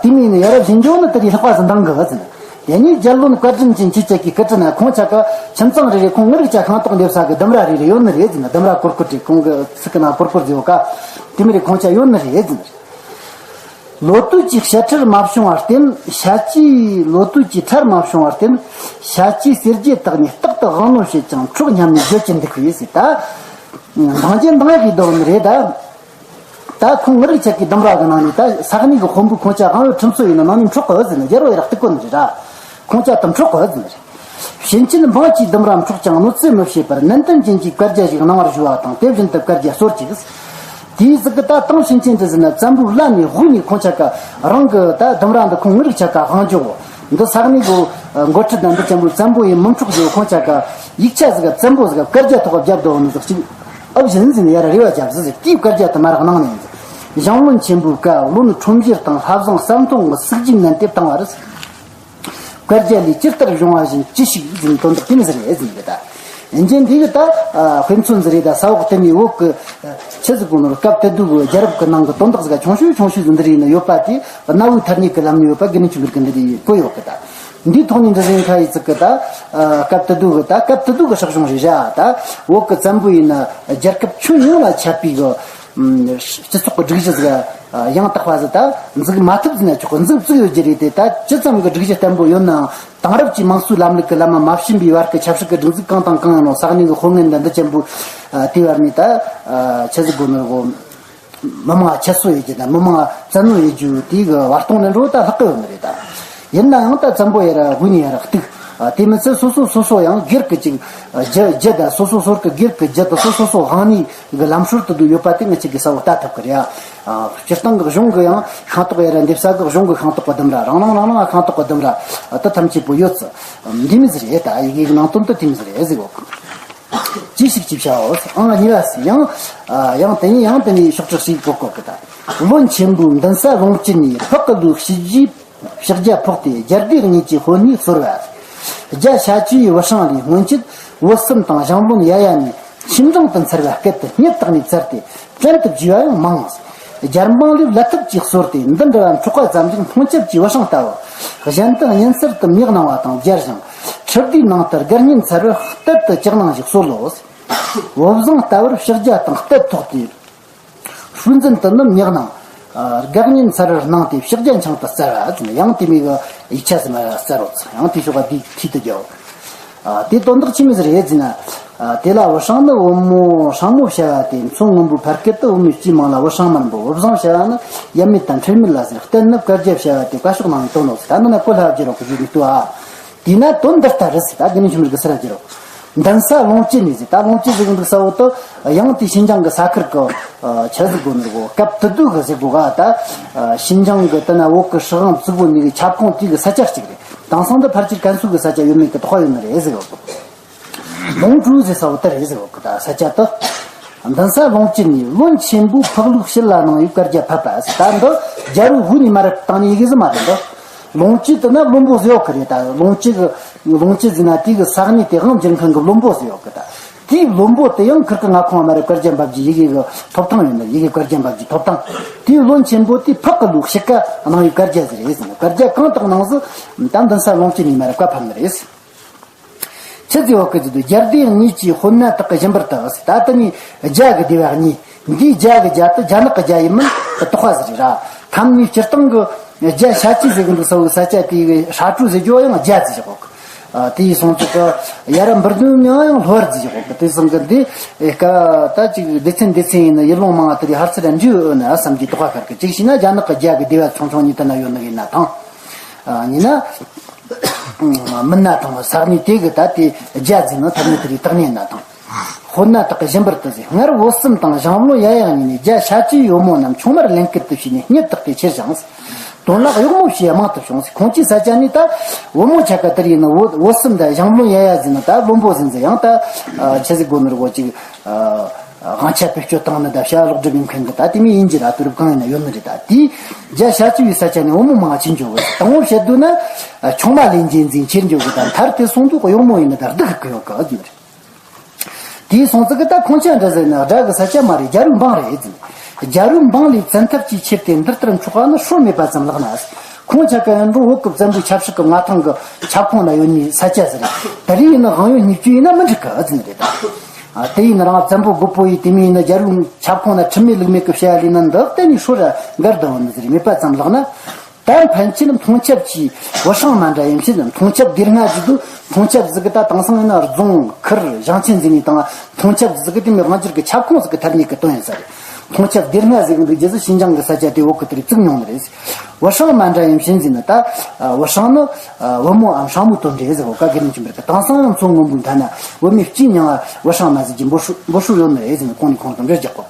དེ་མིན་ནི་ཡ་རབས་བཞིན་འཇོག་ནི་དེ་དེ་ལྷག་པ་ཟིག་འདང་གི་ཨ་ཟིན། དེ་ནས་རྒྱལ་བློན་བཀའ་དྲིན་ཅན་ཁྱེད་ཅག་གི་སྐུ་དྲིན་ན་ཁོང་ཅག་གི་ཁྱིམ་ཚང་རེ་རེ་ཁོང་ངི་རིགས་ཅག་ཤིང་ཏོག་འདེབས་ས་གི་ལྡུམ་ར་རེ་རེ་ཡོད་ནི་རེད་ཟིན། ལྡུམ་ར་སྐོར་སྐོར་དེ་ཁོང་གི་ཚིག་གི་ནང་སྐོར་སྐོར་ཟིག་ཡོད་ཀ། དེ་མི་རེ་ཁོང་ཅག་ཡོད་ནི་རེད་ཟིན། ལོ་དུས་ཀྱི་ཞལ་ཁྲེལ་མ་བྱུང་བར་བརྟེན། ཞ་ཅིའི་ལོ་དུས་ཀྱི་ཁྲེལ་མ་བྱུང་བར་བརྟེན། ཞ་ཅིའི་གསེར་རྗེ་དག་ནས་རྟག་ཏུ་དབང་ལོན་བྱེད་ཅིང་འཕྲོག་སྙམ་ནས་བརྗོད་ཀྱིན་འདུག་པས་ཟེར། ད་འདང་རྒྱུ་འདང་ཡག་གི་དོན་རེད། ད་ད་ཁོང་ངི་རིགས་ཅག་གི་ལྡུམ་ར་གི་ནང་ནས་ད་ས་གནས་ཀྱི་དཔོན་པོ་ཁོང་ཅག་དབང་ཡོད་ཁྲིམས་སྲོལ་ཡིན་ན་ནང་ནས་འཕྲོག་གི་ཟེར་ན་རྒྱལ་པོ་ཡར་གཏུག་གོ་ནི་རེད་ར། ཁོང་ཅག་དུ་འཕྲོག་གི་ཟེར་ན་རེད། ཕྱིན་ཆད་འབངས་ཀྱིས་ལྡུམ་ར་འཕྲོག་ཀྱང་གནོད་འཚེ་མི་བྱེད་པར་ནན་ཏན་ཅན་གྱི་བཀའ་རྒྱ་ཞིག་གནང་བར་ཞུ་བ་དང་། དེ་བཞིན་དུ་བཀའ་རྒྱ་སོར་གཅིག། དེའི་གཟུགས་ཀྱི་ད་དང་ཕྱིན་ཆད་དུ་ཟིན་ན་བཙན་པོའི་བླ་ནས་དབུས་ནས་ཁོང་ཅག་ག་རང་གི་ད་ལྡུམ་ར་འདི་ཁོང་ངི་རིགས་ཅག་ག་དབང་འཇོག་འདི་ས་གནས་གི་འགོ་ཁྲིད་དང་འདི་ཅན་པོ་བཙན་པོ་ཡིན་མི་འཕྲོག་རྒྱུ་ཁོང་ཅག་ག་ཡིག་ཆ་ཟིག་ག་བཙན་པོ་ཟིག་ག་བཀའ་རྒྱ་ཐོག་བརྒྱབ་འདུག་ནི་ཟིག་ཅིག་ཨབ་བཞིན་ཟིན་ཡར་རེ་བ་བརྒྱབ་ཟིག་ཟིག་དེའི་བཀའ་རྒྱ་དུ་མ་རག་གནང་ནས་ཟིག་ཞང་བློན་ཆེན་པོའི་བཀའ་བློན་ཁྲོམ་གཞིར་དང་ལྷ་བཟང་གསར་མཐོང་གི་སུག་རྗེས་མནན་ཏེ་བཏང་བ་རེད། བཀའ་རྒྱ་ལས་ཇི་ལྟར་བྱུང་བ་བཞིན་ཅི་ཞིག་ཟིན་དོན་དག་དེ་ནི་ཟེར་ཡས་ཟིན་གི་ད། ཡིན་གྱི་འདི་གི་ད་དཔེ་མཚོན་ཟེར་རེད། ད་ས་འོག་དེ་ནས་འོག་གི་ཆི་ཟིག་གོ་ནོར་སྐབས་དེ་དུས་གི་རྒྱལ་རབས་གི་ནང་གི་དོན་དག་ཟིག་ཆུང་ཤོས་ཆུང་ཤོས་ཟིག་འདི་རེད་ནི་ཡོད་པ་དེ་གནའ་བོའི་ཐ་སྙད་གི་ལམ་ནས་ཡོད་པ་དགེ་འདུན་ཆོས་འཕེལ་གི་འདི་རེད་བཀོད་ཡོད་གི་ད། འདིའི་ཐོག་ནས་འདི་ཟིན་ཁ་ཡི་ཚིག་གི་ད་སྐབས་དེ་དུས་གི་ད་སྐབས་དེ་དུས་གི་སྲིད་གཞུང་རེད་བཞག་ད་འོག་གི་བཙན་པོ་ཡིན་ན་རྒྱལ་ཁབ་ཁྱོན་ཡོངས་ལ་ཁྱབ་པའི་གི་སྤྱི་ཚོགས་ཀྱི་སྒྲིག་གཞི་ཟིག་ཡང་དག་པ་ཟིག་ད་འཛུགས་མ་ཐུབ་ཟིན་ན་ཆོག་གི་འཛུགས་བཙུགས་ཡོད་རྒྱུ་རེད་དེ། ད་ཇི་ཙམ་གྱི་སྒྲིག་གཞི་བརྟན་པོ་ཡོད་ནའང་དེང་རབས་ཀྱི་དམངས་གཙོའི་ལམ་ལུགས་ཀྱི་ལམ་མ་མ་ཕྱིན་པའི་བར་གྱི་ཆབ་སྲིད་ཀྱི་སྒྲིག་འཛུགས་གང་དང་གང་ཡིན་ནོ་ས་གནས་ཀྱི་དཔོན་ངན་འདི་འདི་ཅན་པོ་དེའི་བར་ནས་ད་ཆི་ཟིག་དགོས་ནོ་གོ་མི་མང་ཁྱད་གསོད་ཡོད་རྒྱུ་དང་མི་མང་བཙན་གནོན་ཡོད་རྒྱུ་དེའི་གི་བར་སྟོང་ནས་འགྲོ་ད་ལྷག་གི་ཡོད་ནི་རེད་ད། ཡིན་ནའང་ད་བཙན་པོ་ཡར་དབུས་ནས་ཡར་གཏུག་ཨ། དེ་མི་ཚད་སོ་སོ་སོ་སོ་ཡང་སྒེར་གྱི་ཅིག་རྒྱུ་རྒྱུ་དང་སོ་སོ་སོ་གི་སྒེར་གྱི་རྒྱུ་དང་སོ་སོ་སོ་དབང་ནུས་གི་ལམ་སྲོལ་དུ་དུ་ཡོད་པ་དེ་ངེད་ཅག་གིས་གསལ་བོ་ལྟ་ཐུབ་ཀྱི་རེད། ཨ། སྤྱིར་བཏང་གི་གཞུང་གི་ཡང་ཤིང་ཏོག་ཡ་ར་འདེབས་ས་གི་གཞུང་གི་ཤིང་ཏོག་གི་ལྡུམ་ར། རང་རང་རང་རང་ཤིང་ཏོག་གི་ལྡུམ་ར་དེ་ཐམས་ཅད་པོ་ཡོད་ཙི། འདི་མི་ཟེར་རེད། ད་ཡི་གེ་གི་ནང་དོན་དུ་དེ་མི་ཟེར་རེད་ཟེར་གོ། ཅི་ཞིག་ཅེས་བྱའོ། ཨང་གཉིས་པ་ཟེར། ཡང་ཡང་དེ་ནས་ཡང་དེ་ནས་ཕྱོགས་གཅིག་ཞིག་གོ་གོ་གི། ད་བློན་ཆེན་པོའི་མདུན་ས་ལོངས་སྤྱོད་ནས་ཕག་གི་ལུས་ཕྱི་རྒྱུའི་ཕྱག་རྒྱ་ཕོག་སྟེ་རྒྱལ་སྡེ་གཉིས་ཀྱི་དཔོན་གནས་གསོལ་བ། རྒྱ་བྱ་བཅུའི་བུ་སྲང་ལས་སྔོན་ཆད་བོད་གསུམ་དང་ཞང་བློན་ཡ་ཡ་ནས་ཆིན་ཀྲང་དུ་འཚར་བ་སྐད་དུ་སྙད་བཏགས་ནས་བཙལ་ཏེ་བྲན་དུ་བརྒྱུས་པ་ཡང་མང་། རྒྱལ་འབངས་ལས་བླ་ཐབས་ཀྱིས་གསོལ་ཏེ་འདི་འདྲ་བ་འཕྲོག་པ་ཙམ་ཞིག་མཐོང་ཆབ་ཀྱི་བུ་སྲང་ལྟ་བུ། གཞན་དུ་ཉིན་གསར་དུ་མྱི་གནང་བ་དང་སྦྱར་ཞིང་། ཁྲི་ལྡེའི་ནང་དུ་སྒར་གཉན་འཚར་བར་གཏད་དུ་བཅག་གནང་ཞིག་གསོལ་ལོ། བོད་བཟང་ལྟ་བུར་ཕྱག་རྒྱ་དང་གཏད་ཐོགས་ཏེ། ཧྲུའུ་འཛིན་དུ་ནི་མྱི་གནང་། སྒར་གཉན་འཚར་བར་གནང་སྟེ་ཕྱག་རྒྱ་འཆང་དུ་སྩལ་བ་ཟེར་ནས། ཡང་དེ་མོ་གི་ཡིག་ཆ་ཟིག་མར་ར་བསྩལ་རོ་ཚེ། ཡང་དེ་ཕྱོགས་ཀ་དེའི་མཐིལ་དུ་རྒྱོབ། ཨ། དེ་དོན་དག་ཆི་མོ་ཟིག་རེད་ཟེར་ན། ཨ། དེ་ལ་བུ་སྲང་ནི་བུ་མོ་སྲང་མོ་བྱ་བ་སྟེ། མཚོ་སྔོན་པོའི་ཕ་སྐད་དུ་བུད་མེད་སྤྱིའི་མིང་ལ་བུ་སྲང་མ་རེད་འབོད། བུ་བཟང་བྱ་བ་ནི་ཡབ་མེད་དང་ཁྲེལ་མེད་ལ་ཟེར། གཏད་ནི་བཀའ་རྒྱ་བྱ་བ་སྟེ། བཀའ་ཤོག་ནང་ནས་བཏོན་ནོ་ཟེར། ད་འདི་ན་གོ་སླ་བར་བརྗོད་རོགས་གི་ཞུ་མི་ལྟོས་ཨ། དེས་ན་དོན་འདི་ལྟར་རེད་ཟེར། ད་དགེ་འདུན་ཆོས་འཕེལ་གྱིས་གསལ་ར་བརྗོད་རོགས། མདུན་ས་ལོངས་སྤྱོད་ནས་ཟེར། ད་ལོངས་སྤྱོད་ཟེར་གི་འདུག་ས་བོ་དེ་ཡང་དེ་ཤིན་ཅང་གི་ས་ཁུལ་གི། ཨ། ཆི་ཟེར་དགོས་ནི་རེད་གོ། སྐབས་དེ་དུས་གི་ཟེར་དགོས་ག། ད། ཨ། ཤིན་ཅང་གི་དེ་ན་བོད་གི་སྲིད་དབང་བཙུགས་པོ་ནི་གི་ཁྱབ་ཁོངས་དེ་གི་ས་ཆ་གཅིག་རེད། དེང་སང་འདི་ཕལ་ཆེར་ཀན་སུའུ་གི་ས་ཆ་ཡོད་མེད་གི་དོགས་པ་ཡོད་ནི་རེད་ཟེར་གོ། ལུང་ཀྲུའུ་ཟེར་ས་བོ་དེ་རེད་ཟེར་གོ་གི། ད་ས་ཆ་དེ། མདུན་ས་ལོངས་སྤྱོད་ནས་བློན་ཆེན་པོའི་ཕག་ལུག་ཕྱི་ལ་གནང་བའི་བཀའ་རྒྱ་ཕབ་པ་ཟེར། ད་འདི་རྒྱལ་པོའི་དབུ་ནས་མར་བཏང་ནི་ཡི་གེ་ཟིག་མ་རེད་འདི། ལོངས་སྤྱོད་དེ་ན་བློན་པོ་ཟིག་ཡོད་གི་རེད། ད་ལོངས་སྤྱོད་གི། ལོངས་སྤྱོད་ཟེར་ན་དེ་གི་ས་གནས་དེ་དབང་བསྒྱུར་མཁན་གི་བློན་པོ་ཟིག་ཡོད་གི། ད་དེའི་བློན་པོ་དེ་ཡང་ཁིར་གི་མངའ་ཁོངས་མར་བཀའ་རྒྱ་འབབ་རྒྱུའི་ཡི་གེ་གི་ཐོབ་ཐང་ཡོད་ནི། ཡི་གེ་བཀའ་རྒྱ་འབབ་རྒྱུའི་ཐོབ་ཐང་། དེའི་བློན་ཆེན་པོ་དེ་ཕག་གི་ལུག་ཕྱི་ཀ་གནང་བའི་བཀའ་རྒྱ་ཟིག་རེད་ཟེར་ནས། བཀའ་རྒྱ་གང་དག་གནང་ཟིག། ད་མདུན་ས་ལོངས་སྤྱོད་ནས་མར་བཀའ་ཕབ་ནི་རེད། ཆི་ཟིག་ཡོད་གི་ཟེར་དུས། རྒྱལ་སྡེ་གཉིས་ཀྱི་དཔོན་གནས་དག་གི་བྱིན་པར་བཏབ་ཟེར། ད་དེ་ནས་རྒྱ་གི་སྡེ་བ་གཉིས། འདིའི་རྒྱ་གི་རྒྱ་དེ་རྒྱ་ནག་གི་རྒྱ་ཡིན་མིན་དེ་དོགས་པ་ཟིག་རེད་ར། ཐམ་ནི་སྤྱིར་བཏང་གི་རྒྱ་བྱ་བཅུ་ཟེར་གི་འདུག་ས་བོའི་ས་ཆ་དེ་གི་ཧྲ་ཀྲུ་ཟེར་རྒྱུ་ཡང་རྒྱ་ཟེར་གོ་གི། ཨ། དེ་ཡི་སོང་ཙི་གི་ཡ་ར་འབུར་དོན་མྱང་ཡང་ལྷོ་བར་ཟེར་གོ་གི། དེ་སོང་གི་འདི་ཀ་ད་ཅིག་སྡེ་ཚན་སྡེ་ཚན་ཡིན་ན་ཡུལ་ལུང་མང་བ་དེ་རིགས་ཧར་ཚུར་ར་འཇུ་ཡོད་ནི་ཨ་བསམ་གྱི་དོགས་པ་ཤར་གི། ཅིག་བྱས་ན་རྒྱ་ནག་གི་རྒྱ་གི་སྡེ་བ་ཆུང་ཆུང་གཉིས་དེ་ན་ཡོད་ནི་ཡིན་ན་ཐང་། ཨ། ཡིན་ན། མིན་ན་ཐང་། ས་གནས་དེ་གི་ད་དེ་རྒྱ་ཟེར་ན་ཐ་སྙད་དེ་རིགས་དག་ནས་ན་ཐང་། དཔོན་གནས་དག་གི་བྱིན་པར་བཏབ་ཟེར། སྔར་བོད་གསུམ་དང་ཞང་བློན་ཡ་ཡ་གཉིས་ནས་རྒྱ་བྱ་བཅུའི་བུ་མོ་རྣམས་ཆུང་མར་ལེན་སྐུལ་དུ་བྱས་ནས་སྙད་བཏགས་ཏེ་ཁྱེར་ཞིང་། དོན་ལ་གཡོག་མོ་བྱས་མང་དུ་བྱུང་ཟེར། ཁོང་ཚོའི་ས་ཆ་ནས་ད་བུ་མོ་ཆ་ག་དེ་རིགས་ནི་བོད་བོད་གསུམ་དང་ཞང་བློན་ཡ་ཡ་ཟེར་ན་ད་བློན་པོ་ཟེར་ཟེར། ཡང་ད་ཆི་ཟིག་དགོས་ནི་རེད་གོ། ཅིག་དབང་ཆ་བེད་སྤྱོད་བཏང་ནི་ད་བྱ་བ་ལོག་སྒྲུབ་ཡིན་མཁན་གི་ད་དེ་མོ་ཡིན་གྱི་ར། དུས་རབས་གང་ཡིན་ན་ཡོད་ནི་རེད། ད་དེའི་རྒྱ་བྱ་བཅུ་བའི་ས་ཆ་ནས་བུ་མོ་མང་ཆེར་འགྱོ་གི། དང་པོ་བཤད་དུས་ན་ཆུང་མ་ལེན་རྒྱུ་འཛིན་ཆེར་འགྱོ་གི། ད་མཐར་དེ་སོང་དུས་གཡོག་མོ་ཡིན་ནི་ད་སྡུག་གི་གི་ཡོད་གི་ཟེར་ནི་རེད། དེའི་སོང་ཙི་གི་ད་ཁོང་ཆ་འདྲ་ཟེར་ན་དགྲ་གི་ས་ཆ་མ་རེད། རྒྱལ་པོའི་འབངས་རེད་ཟེར་ནི། རྒྱལ་པོའི་འབངས་ལས་བཙན་ཐབས་ཀྱིས་ཁྱེར་ཏེ་འདི་ལྟར་འཕྲོག་པ་ནི་སྲོལ་མེད་པ་ཙམ་ལགས་ན། ཁོང་ཆ་ག་ཡང་འགྲོ་བོད་ཀྱི་བཙན་པོའི་ཆབ་སྲིད་ཀྱི་མངའ་ཐང་གི་ཁྱབ་ཁོངས་ན་ཡོད་ནི་ས་ཆ་ཟིག་རེད། དེ་རིགས་ཡིན་ན་དབང་ཡོད་གཉིས་བཅུ་ཡིན་ན་མི་འགྲིག་གི་ཟེར་ནི་རེད་ད། ཨ། དེ་ཡིན་ན་རང་བཙན་པོ་རྒོད་པོ་ཡིས་དེ་མོ་ཡིན་ན་རྒྱལ་པོའི་ཁྱབ་ཁོངས་ན་ཁྲིམས་མེད་ལུགས་མེད་ཀྱི་བྱ་བ་ལས་ན་འདི་གཏན་ནས་སྲོལ་ར་འགལ་ཟླ་བ་ནི་ཟིག་རེད། མེད་པ་ཙམ་ལགས་ན། ད་ཕན་ཆད་མཐོང་ཆབ་ཀྱི་བུ་སྲང་མ་འདྲ་ཡིན་ཕྱིན། མཐོང་ཆབ་སྡེ་ལྔ་ཟེར་དུས་མཐོང་ཆབ་ཟིག་གི་ད་དེང་སང་ཡིན་ན་རྫོང་ཁུལ་ཞིང་ཆེན་ཟེར་ནི་དང་མཐོང་ཆབ་ཟིག་གི་དེ་མོ་དབང་སྒྱུར་གི་ཁྱབ་ཁོངས་ཟིག་གི་ཐ་སྙད་གི་དོན་ཡིན་ས་རེད། མཐོང་ཆབ་སྡེ་ལྔ་ཟེར་གི་འདུག་རྒྱུ་ཟིག་ཤིན་ཅང་གི་ས་ཆ་དེ་བོད་གི་དེ་རིགས་བཙུགས་མྱོང་ནི་རེད། བུ་སྲང་མ་འདྲ་ཡིན་ཕྱིན་ཟེར་ནི་ད་བུ་སྲང་ནི་བུ་མོའམ་སྲང་མོའི་དོན་རེད་ཟེར་བོ་ཀ་དགེ་འདུན་ཆོས་འཕེལ་གི། དེང་སང་ཡང་མཚོ་སྔོན་པོའི་མཐའ་ན་བུད་མེད་སྤྱིའི་མྱིང་ང་བུ་སྲང་མ་ཟེར་གྱི་འབོད་སྲོལ་འབོད་སྲོལ་ཡོད་ནི་རེད་ཟེར་ནི་གོང་ནས་གོང་དུ་འགྲེལ་རྒྱག་གོ།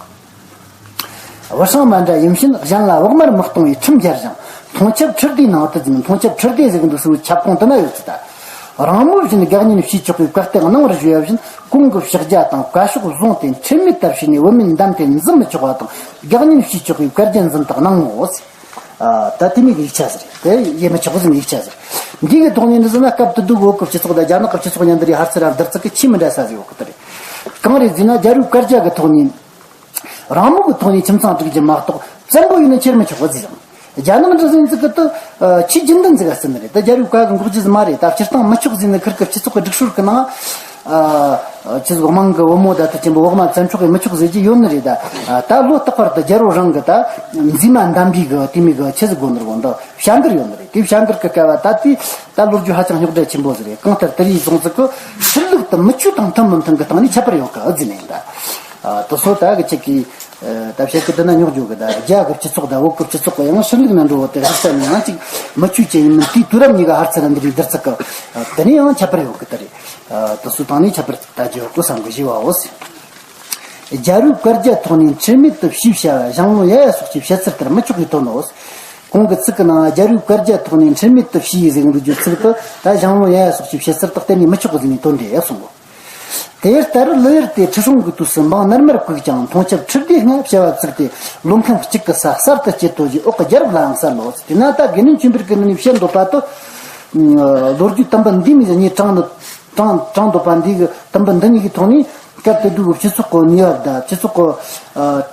བུ་སྲང་མ་འདྲ་ཡིན་ཕྱིན་གཞན་ལ་བག་མར་མི་གཏོང་བའི་ཁྲིམས་སྦྱར་ཞིང་། མཐོང་ཆབ་ཁྲི་སྡེའི་ནང་དུ་འཛིན། མཐོང་ཆབ་ཁྲི་སྡེ་ཟེར་གི་འདུག་ཟེར་བའི་ཁྱབ་ཁོངས་དེ་ན་ཡོད་ཚུལ་ལྟར། རང་མོས་བཞིན་དགག་གཉེན་བྱས་ཆོག་པའི་བཀའ་གཏེར་གནང་བར་ཞུ་བ་བཞིན་གོང་གི་ཕྱག་རྒྱ་དང་བཀའ་ཤོག་བཟུང་སྟེ་ཁྲིམས་མེད་ལྟར་བྱས་ནས་བུད་མེད་འདམ་སྟེ་འཛིན་མི་ཆོག་པ་དང་དགག་གཉེན་བྱས་ཆོག་པའི་བཀའ་རྒྱ་འཛིན་དག་གནང་ངོ་། ད་དེ་མོ་གི་ཡིག་ཆ་ཟིག་རེད། དེ་ཡེ་མི་ཆོག་ཟིག་ཡིག་ཆ་ཟིག་རེད། འདི་གི་ཐོག་ནས་འདི་ཟེར་ན་སྐབས་དེ་དུས་བོད་ཀྱི་སྤྱི་ཚོགས་དང་རྒྱ་ནག་གི་སྤྱི་ཚོགས་མཉམ་དུ་རེ་ཧར་ཚུར་ར་བསྡུར་ཚུལ་གི་ཆེས་མི་འདྲ་ས་ཟིག་ཡོད་གི་དེ་རེད། གང་རེད་ཟེར་ན་རྒྱལ་པོའི་བཀའ་རྒྱ་གི་ཐོག་ནས། རང་མོས་ཀྱི་ཐོག་ནས་ཁྱིམ་ཚང་སྒྲིག་རྒྱུ་མ་གཏོགས་བཙན་པོ་ཡིན་ན་ཁྱེར་མི་ཆོག་གི་ཟེར་ཡང་། རྒྱ་ནག་འདྲ་ཟིག་ཟིག་གི་དུ་ཆོས་རྒྱུན་ལྡན་ཟིག་ག་ཟེར་ནི་རེད། ད་རྒྱལ་པོའི་བཀའ་གི་འགོག་རྒྱུ་ཟིག་མ་རེད། ད་སྤྱིར་བཏང་མི་ཆོག་ཟེར་ནི་ཁིར་གི་སྤྱི་ཚོགས་ཀྱི་སྒྲིག་སྲོལ་གི་ནང་། ཨ། ཆི་ཟིག་དམངས་ཀྱི་བུ་མོ་ད་ལྟ་ཆེན་པོ་འོག་མ་བཙན་འཕྲོག་གི་མི་ཆོག་ཟེར་རྒྱུ་ཡོད་ནི་རེད། ད་ད་ལོ་རྟག་པར་དུ་རྒྱལ་པོ་རང་གི་ད་མཛེས་མ་འདམ་པའི་གི་དེ་མོ་གི་ཆི་ཟིག་དགོས་ནི་རེད་གོ། འདི་བྱ་འགུལ་ཡོད་ནི་རེད། དེ་བྱ་འགུལ་གི་སྐབས་ད་དེ་ད་ལོ་རྒྱུས་ཧ་ཅང་རྙོག་དྲ་ཆེན་པོ་ཟིག་རེད། གང་ལྟར་དེ་རིགས་སོང་ཙི་གི་ཆོས་ལུགས་དང་མི་ཆོས་དང་མཐུན་མི་མཐུན་གི་སྟེང་ནས་ཁྱད་པར་ཡོད་གི་ཟེར་ནི་ཡིན་ད། ཨ། དེ་ཚོ་ད་གི་ཅིག་གི། ད་བཤད་ཀྱི་འདི་ན་རྙོག་འཇོག་གི། ད་རྒྱ་གི་སྤྱི་ཚོགས་དང་བོད་ཀྱི་སྤྱི་ཚོགས་ཀྱི་ཡང་ཕྱི་ལུགས་ན་འགྲོ་བོ་དེ་རིག་ས་ནས་ཡང་ཅིག་མི་ཆོས་ཅན་ཡིན་མིན་དེའི་དུས་རབས་གཉིས་ཀ་ཧར་ཚུར་འདི་རིགས་བསྡུར་ཚུལ་གི་དེ་ནས་ཡང་ཁྱད་པར་ཡོད་གི། ད་རེད། དེ་ཚོའི་སྟེང་ནས་ཁྱད་པར་ལྟ་རྒྱུ་ཡོད་གི་བསམ་གི། བཞི་བའོ། རྒྱལ་པོའི་བཀའ་རྒྱ་ཐོག་ནས་འཁྲུལ་མེད་དུ་ཞུས་བྱ་བ་ཞང་བློན་ཡ་ཡ་སོགས་ཀྱི་བཤད་ཚུལ་ལྟར་མི་ཆོག་གི་དོན་ནོ། གོང་གི་ཚིག་གི་ནང་རྒྱལ་པོའི་བཀའ་རྒྱ་ཐོག་ནས་འཁྲུལ་མེད་དུ་ཞུས་ཟེར་འདུག་རྒྱུ་ཚིག་ཏུ་ད་ཞང་བློན་ཡ་ཡ་སོགས་ཀྱི་བཤད་ཚུལ་དག་གཏན་ནས་མི་ཆོག་གི་ཟེར་ནས་དོན་འགྲེལ་གསུངས་གོ། དེ་ལྟར་ལི་ཡུལ་དེ་ཁྲི་སྲོང་གི་དུས་སུ་འབངས་ནར་མར་བཀུག་ཀྱང་མཐོང་ཆབ་ཁྲི་སྡེ་ལྔ་བྱ་བ་བཙུགས་ཏེ་ལོ་ཁམས་གཅིག་གི་ས་གསར་དུ་སྐྱེ་དོ་ཞེས་འོག་གི་རྒྱལ་རབས་ལའང་གསལ་ལོ། དེས་ན་ད་དགེ་འདུན་ཆོས་འཕེལ་གྱིས་འདི་ནས་བཤད་འདོད་པ་དུ། ལོ་རྒྱུས་དུམ་བུ་འདིའི་མིང་ངས་དྲངས་ནི་དྲངས་དྲངས་འདོད་པ་འདི་གི་དུམ་བུ་འདི་གཉིས་ཀྱི་ཐོག་ནས་སྐབས་དེ་དུས་ཀྱི་སྤྱི་ཚོགས་ཀྱི་གནས་བབ་དང་སྤྱི་ཚོགས་ཀྱི་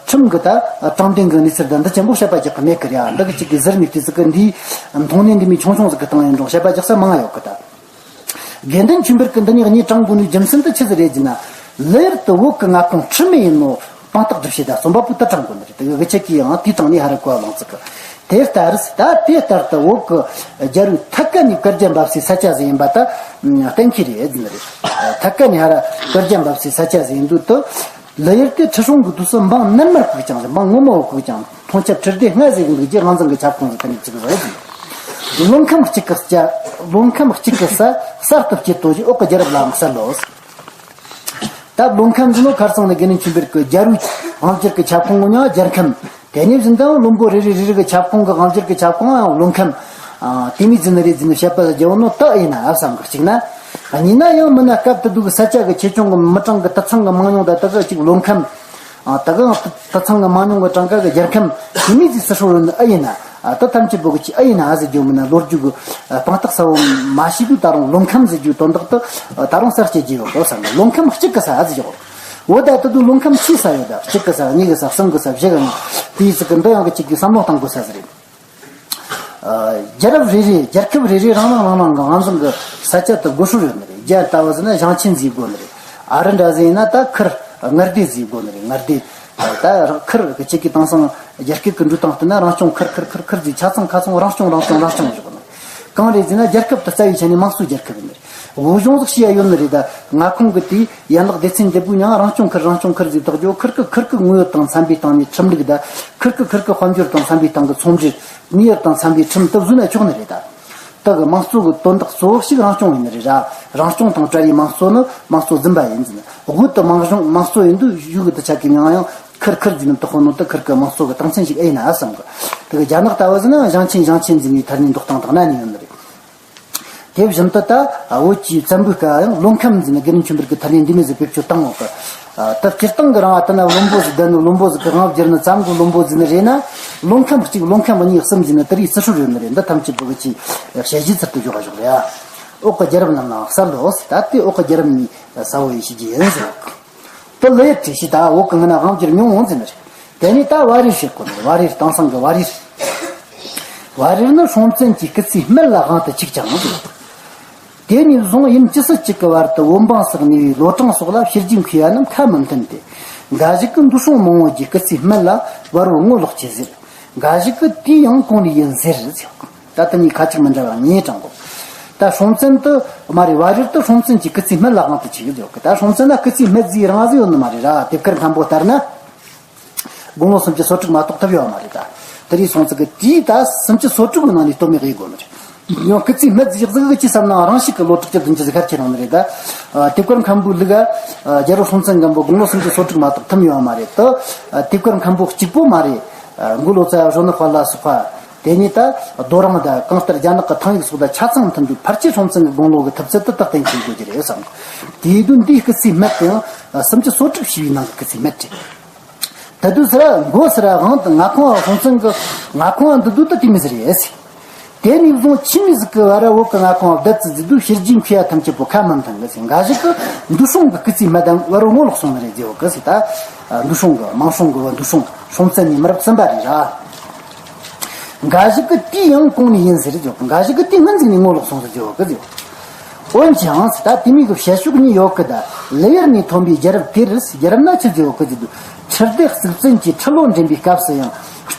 ཁྲིམས་ཀྱི་ད་དྲང་བདེན་གྱི་གནས་ཚུལ་དང་འདི་ཆེན་པོ་བཤད་པ་རྒྱག་གི་མེད་ཀི་རེད། འདི་གི་གཅིག་གི་ཟུར་ནས་བལྟས་ཚུལ་གྱི་འདིའི་མཐོང་སྣེ་འདི་མི་ཆུང་ཆུང་ཟིག་གི་སྟེང་ཡིན་རུང་བཤད་པ་རྒྱག་ས་མང་ང་ཡོད་ཀི་ད། དགེ་འདུན་ཆོས་འཕེལ་གྱིས་འདི་ནས་གཉིས་དྲངས་དགོས་ནི་རྒྱུ་མཚན་དེ་ཆི་ཟིག་རེད་ཟེར་ན། ལི་ཡུལ་དུ་བོད་ཀྱི་མངའ་ཁོངས་ཁྲིམས་མེད་ཡིན་ནོ། དཔང་རྟགས་སྒྲུབ་བྱེད་དང་རྩོམ་པ་པོས་དེ་དྲངས་དགོས་ནི་རེད། དེ་གི་ཆེད་ཀྱི་ཡང་དེའི་སྟེང་ནས་ཧ་ར་གོ་བ་ལོང་ཚིག་གི། དེ་ལྟར་ད་དེ་ལྟར་དུ་བོད་ཀྱི་རྒྱལ་པོའི་ཐད་ཀ་ནས་བཀའ་རྒྱ་འབབ་སའི་ས་ཆ་ཟིག་ཡིན་པ་ད་གཏན་འཁེལ་རེད་ཟེར་ནི་རེད། ཐད་ཀ་ནས་ཧ་ར་བཀའ་རྒྱ་འབབ་སའི་ས་ཆ་ཟིག་ཡིན་དུས་དུ། ལི་ཡུལ་དེ་ཁྲི་སྲོང་གི་དུས་སུ་འབངས་ནར་མར་བཀུག་ཀྱང་འབངས་ངོ་མ་བོ་བཀུག་ཀྱང་མཐོང་ཆབ་ཁྲི་སྡེ་ལྔ་ཟེར་གི་འདུག་རྒྱུ་ང་ཚང་གི་ཁྱབ་ཁོངས་སུ་ཁ་ནས་བཅུག་རེད། ལོ་ཁམས་གཅིག་གི་ས་ལོ་ཁམས་གཅིག་གི་ས་གསར་དུ་སྐྱེ་དོ་ཞེས་འོག་གི་རྒྱལ་རབས་ལའང་གསལ་ལོ། ད་ལོ་ཁམས་ཟེར་ནོ་ཁར་སང་ནས་དགེ་འདུན་ཆོས་འཕེལ་གྱི་རྒྱལ་པོའི་དབང་སྒྱུར་གྱི་ཁྱབ་ཁོངས་ངོ་ཉང་རྒྱལ་ཁམས། དེ་ནས་བཞིན་དུ་བློན་པོ་རེ་རེ་རེ་རེ་གི་ཁྱབ་ཁོངས་ཀྱི་དབང་སྒྱུར་གྱི་ཁྱབ་ཁོངས་ཡང་བློན་ཁམས། ཨ། དེ་མོ་ཟིག་ནི་རེད་ཟེར་ནས་བཤད་པ་ཟིག་རྒྱག་ནོ་དག་ཡིན་ན་བསམ་གི། གཅིག་ན། གཉིས་ན་ཡང་མིན་ན་སྐབས་དེ་དུས་ཀྱི་ས་ཆ་གི་ཆེ་ཆུང་གི་མི་གྲངས་ཀྱི་དུད་ཚང་གི་མང་ཉུང་དང་དེ་ག་གཅིག་བློན་ཁམས། ཨ། དེ་ག་དུད་ཚང་གི་མང་ཉུང་གི་གྲངས་ཀ་གི་རྒྱལ་ཁམས་དེ་མོ་ཟིག་སུ་ཧྲོ་རུ་ནི་ཨེ་ཡིན་ན། ཨ། ད་ཐམས་ཅད་པོ་གི་ཅི་ཨེ་ཡིན་ན་ཟེར་རྒྱུ་མིན་ན་ལོ་རྒྱུས་ཀྱི་དཔང་རྟགས་གསལ་བོ་མ་ཤེས་དུས་ད་རུང་བློན་ཁམས་ཟེར་རྒྱུ་དོན་དག་དེ་ད་རུང་གསལ་བཤད་རྒྱུ་ཡོད་དོ་བསམ་གི། བློན་ཁམས་གཅིག་གི་ས་ཟེར་རྒྱུ། འོ་ད་དེ་དུས་བློན་ཁམས་ཆེ་ས་ཡོད་ད། གཅིག་གི་ས་གཉིས་གི་ས་གསུམ་གི་ས་བཞི་གི་ནང་དེའི་ཚིག་གི་འདི་ཡང་གི་གཅིག་གི་བསམ་བློ་གཏང་དགོས་ས་ཟིག་རེད། ཨ། རྒྱལ་རབས་རེ་རེ་རྒྱལ་ཁབ་རེ་རེ་རང་རང་རང་རང་གི་ང་ཚང་གི་ས་ཆ་དེ་དགོད་སྲོལ་ཡོད་ནི་རེད། རྒྱ་ལྟ་བུ་ཟེར་ན་ཞིང་ཆེན་ཟེར་དགོས་ནི་རེད། ཨ་རི་འདྲ་ཟེར་ན་ད་ཁུར་མངའ་སྡེ་ཟེར་དགོས་ནི་རེད། མངའ་སྡེ། ད་ཁུར་གི་ཆེད་ཀྱི་དེང་སང་རྒྱ་སྐད་ཀྱི་འགྲོས་སྟངས་བསྟན་ན་རང་སྐྱོང་ཁུར་ཁུར་ཁུར་ཁུར་ཟེར། ཆ་ཚང་ཁ་ཚང་རང་སྐྱོང་རང་སྐྱོང་རང་སྐྱོང་བཞག་ནི། གང་རེད་ཟེར་ན་རྒྱལ་ཁབ་དེ་རྩ་བའི་ཆ་ནས་དམངས་གཙོའི་རྒྱལ་ཁབ་ཡིན་ནི་རེད། བོད་གཞུང་ཟིག་ཤེས་ཡ་ཡོད་ནི་རེད། ད་མངའ་ཁོངས་ཀྱི་དེའི་ཡན་ལག་སྡེ་ཚན་འདི་པོའི་ནང་རང་སྐྱོང་ཁུལ་རང་སྐྱོང་ཁུལ་ཟིག་བཏགས་རྒྱུ། ཁུལ་གི་ཁུལ་གི་དངོས་ཡོད་དང་འཚམ་པའི་སྟེང་ནས་ཁྲིམས་ལུགས་དང་། ཁུལ་གི་ཁུལ་གི་དཔལ་འབྱོར་དང་འཚམ་པའི་སྟེང་གི་ཚོང་འབྲེལ། དངོས་ཡོད་དང་འཚམ་པའི་ཁྲིམས་དེ་བཟོས་ན་ཆོག་ནི་རེད། ད་དེ་གི་དམངས་གཙོ་གི་དོན་དག་གཙོ་བོ་ཞིག་རང་སྐྱོང་ཡིན་ནི་རེད་ར། རང་སྐྱོང་དང་བྲལ་བའི་དམངས་གཙོ་ནི་དམངས་གཙོ་རྫུན་པ་ཡིན་ཟེར་ནས། དབུས་དེ་དམངས་གཞུང་དམངས་གཙོ་ཡིན་དུས་གཞུག་གི་དེ་ཆ་གི་མིང་ཡང་ཁུལ་ཁུལ་ཟེར་ནས་བཏགས་ནོ་དེ་ཁུལ་གི་དམངས་གཙོ་གི་རྟགས་མཚན་ཞིག་ཨེ་ཡིན་ན་བསམ་གི། དེ་གི་རྒྱ་ནག་ལྟ་བུ་ཟེར་ན་ཞིང་ཆེན་ཞིང་ཆེན་ཟེར་ནས་ཐར་ནས་འདོགས་སྟངས་དང་གནའ་ནས་ཡོད་ནི་རེད། དེ་བཞིན་དུ་ད་བོད་ཀྱི་བཙན་པོའི་སྐབས་ཡང་བློན་ཁམས་ཟེར་ནས་དགེ་འདུན་ཆོས་འཕེལ་གྱི་ཐ་སྙད་འདི་མོ་ཟིག་བེད་སྤྱོད་བཏང་ཡོད་གི། ད་སྤྱིར་བཏང་གི་རང་ཨ་ད་ན་བློན་པོ་ཟིག་བསྡད་ནས་བློན་པོ་ཟིག་གི་དབང་བསྒྱུར་ནི་ཙམ་གྱི་བློན་པོ་ཟེར་ནི་རེད་ན། བློན་ཁམས་གཅིག་བློན་ཁམས་གཉིས་གསུམ་ཟེར་ནི་དེ་རིགས་སུ་ཧྲུལ་ཡོད་ནི་རེད། འདི་ཐམས་ཅད་བོད་ཀྱི་དཔྱད་གཞིའི་ཚུལ་དུ་འཇོག་ག་ཞོག་རེད་ཨ། འོག་གི་རྒྱལ་རབས་རྣམས་ལའང་གསལ་ལོ། ད་ལྟའི་འོག་གི་རྒྱལ་རབས་ནས་གསལ་བོ་ཡིན་ཤེས་ཀྱི་ཡིན་ཟེར། དེ་ལས་བྲིས་ཤིག་ད་འོག་གི་ངི་ན་དབང་བསྒྱུར་མྱོང་འོང་ཟེར་ནི་རེད། དེ་ནས་ད་བ་རིར་བཤད་དགོས་ནི། བ་རིར་དེང་སང་གི་བ་རིར། བ་རིར་ནི་སྲོང་བཙན་གྱི་སྐུ་ཚེའི་སྨད་ལ་དབང་དུ་བཅུག་ཅིང་། དེ་ནས་བཟུང་ཡུམ་བཅུ་ཚེས་གཅིག་གི་བར་དུ་བོད་འབངས་སུ་གནས་པའི་ལོ་གྲངས་སོགས་ལ་ཕྱི་རྒྱུད་མཁས་པ་རྣམས་ཁ་མི་འཐེན་ཏེ། འགའ་ཞིག་གིས་འདུ་སྲོང་མང་བོ་གི་སྐུ་ཚེའི་སྨད་ལ་བར་བོ་ངོ་ལོག་ཅེས་ཟེར། འགའ་ཞིག་གིས་དེའི་ཡང་གོང་ནས་ཡིན་ཟེར་ཟེར། ད་ལྟ་གཉིས་ཁ་ཅིག་མི་འདྲ་བ་ངེས་དྲང་གོ། ད་སྲོང་བཙན་དུ་མ་རེད། བ་རིར་དུ་སྲོང་བཙན་གྱི་སྐུ་ཚེའི་སྨད་ལ་དབང་དུ་བཅུག་ཡོད་གི། ད་སྲོང་བཙན་ན་སྐུ་ཚེའི་སྨད་ཟེར་རང་ཟིག་ཡོད་ནི་མ་རེད་ར། དེབ་དཀར་མཁན་པོ་ལྟར་ན། དགུང་ལོ་སུམ་ཅུ་སོ་དྲུག་མ་གཏོགས་ཐུབ་ཡོད་མ་རེད་ད། དེ་རིང་སྲོང་བཙན་གྱི་དུས་ད་སུམ་ཅུ་སོ་དྲུག་གི་ནང་ནས་སྟོད་སྨད་ཡིན་དགོས་ནི་རེད། ཡང་སྐུ་ཚེའི་སྨད་ཟིག་ཟིག་གི་ཅི་བསམ་ན་རང་ཤུགས་ཀྱི་ལོ་དྲུག་ཅུ་བདུན་ཅུ་ཟིག་ཁར་ཁྱེར་ཡོང་ནི་རེད་ད། དེབ་དཀར་མཁན་པོའི་ལུགས་ཨ། རྒྱལ་པོ་སྲོང་བཙན་སྒམ་པོ་དགུང་ལོ་སུམ་ཅུ་སོ་དྲུག་མ་གཏོགས་ཐུབ་ཡོད་མ་རེད་དོ། དེབ་དཀར་མཁན་པོ་གཅིག་པོ་མ་རེད། མགོ་ལོ་ཙཱ་བ་གཞོན་ནུ་དཔལ་ལ་སོགས་པ། དེ་ནས་ད་རྡོ་རིང་དང་གང་ལྟར་རྒྱ་ནག་གི་ཐང་ཡིག་སོགས་དང་ཆ་ཚང་མཐུན་པའི་ཕལ་ཆེར་སྲོང་བཙན་གྱི་དགུང་ལོ་གི་ཐུབ་ཚད་དེ་དག་གཏན་འཁེལ་དགོས་ཀྱི་རེད་བསམ། དེའི་དུས་འདིའི་སྐུ་ཚེའི་སྨད་དེའང་སུམ་ཅུ་སོ་དྲུག་བྱས་པའི་ནང་གི་སྐུ་ཚེའི་སྨད་རེད། ད་དུས་སུ་ར་མགོ་སུ་ར་དབང་དུ་མངའ་ཁོངས་སྲོང་བཙན་གྱི་མངའ་ཁོངས་འདི་དུས་ད་དེ་མི་ཟེར་ཡས། དེ་ནས་བཟུང་ཆི་མི་ཟིག་གི་བར་བོད་ཀྱི་མངའ་ཁོངས་བསྡད་ཙི་ཟིག་དུས་ཕྱི་རྒྱུད་མཁས་པ་ཐམས་ཅད་པོ་ཁ་མི་འཐེན་གི་ཟེར། འགའ་ཞིག་གིས་འདུ་སྲོང་གི་སྐུ་ཚེའི་སྨད་དང་བར་བོ་ངོ་ལོག་སོང་ནི་རེད་ཟེར་བ་གི་ཟེར། ད་འདུ་སྲོང་གི་མང་སྲོང་གི་བར་འདུ་སྲོང་སྲོང་བཙན་ནས་མི་རབས་གསུམ་པ་རེད་ར། འགའ་ཞིག་གིས་དེའི་ཡང་གོང་ནས་ཡིན་ཟེར་ཟེར་བ། འགའ་ཞིག་གིས་དེ་སྔོན་ཟིག་ནས་ངོ་ལོག་སོང་ཟེར་བ་གི་ཟེར། འོན་ཀྱང་ཟེར་ད་དེ་མིན་གྱི་བཤད་ཕྱོགས་གཉིས་ཡོད་གི། ད་ལི་ཡུལ་ནས་ཐོན་པའི་རྒྱལ་རབས་དེར་རྒྱལ་རབས་ན་ཆི་ཟེར་བ་གི་ཟེར་དུས། ཁྲི་སྡེ་གཙུག་བཙན་གྱིས་ཁྲི་ལོ་འདྲེན་པའི་སྐབས་སུ་ཡང་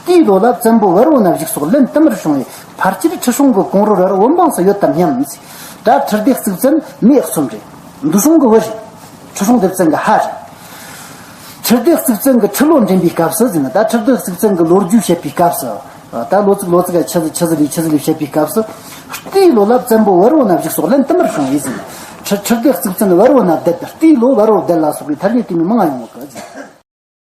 དེའི་ལོ་ལ་བཙན་པོ་བལ་བོ་ན་བཞུགས་སོགས་བློན་དུ་མར་བྱུང་བས་ཕལ་ཆེར་ཁྲི་སྲོང་གི་གོང་རོལ་བར་བོད་འབངས་སུ་ཡོད་དམ་སྙམ་ཟེར། ད་ཁྲི་སྡེ་གཙུག་བཙན་མེས་གསུམ་རེད། འདུ་སྲོང་གི་བུ་རེད། ཁྲི་སྲོང་ལྡེ་བཙན་གི་ཕ་རེད། ཁྲི་ལྡེ་གཙུག་བཙན་གྱི་ཁྲི་ལོ་འདྲེན་པའི་སྐབས་སུ་ཟེར་ན། ད་ཁྲི་ལྡེ་གཙུག་བཙན་གྱི་ལོ་རྒྱུས་བཤད་པའི་སྐབས་སུ། ད་ལོ་ཙིག་ལོ་ཙིག་ག་ཆི་ཟིག་ཆི་ཟིག་ལས་ཆི་ཟིག་ལས་བཤད་པའི་སྐབས་སུ། རྟའི་ལོ་ལ་བཙན་པོ་བལ་བོ་ན་བཞུགས་སོགས་ལན་དུ་མར་བྱུང་ཡིན་ཟེར་ན། ཁྲི་ཁྲི་ལྡེ་གཙུག་བཙན་བལ་བོ་ན་བསྡད་དེ། རྟའི་ལོ་བལ་བོ་བསྡད་ལ་སོགས་པའི་ཐ་སྙད་དེ་མོ་མང་ང་ཡོང་བ་གི་ཟེར།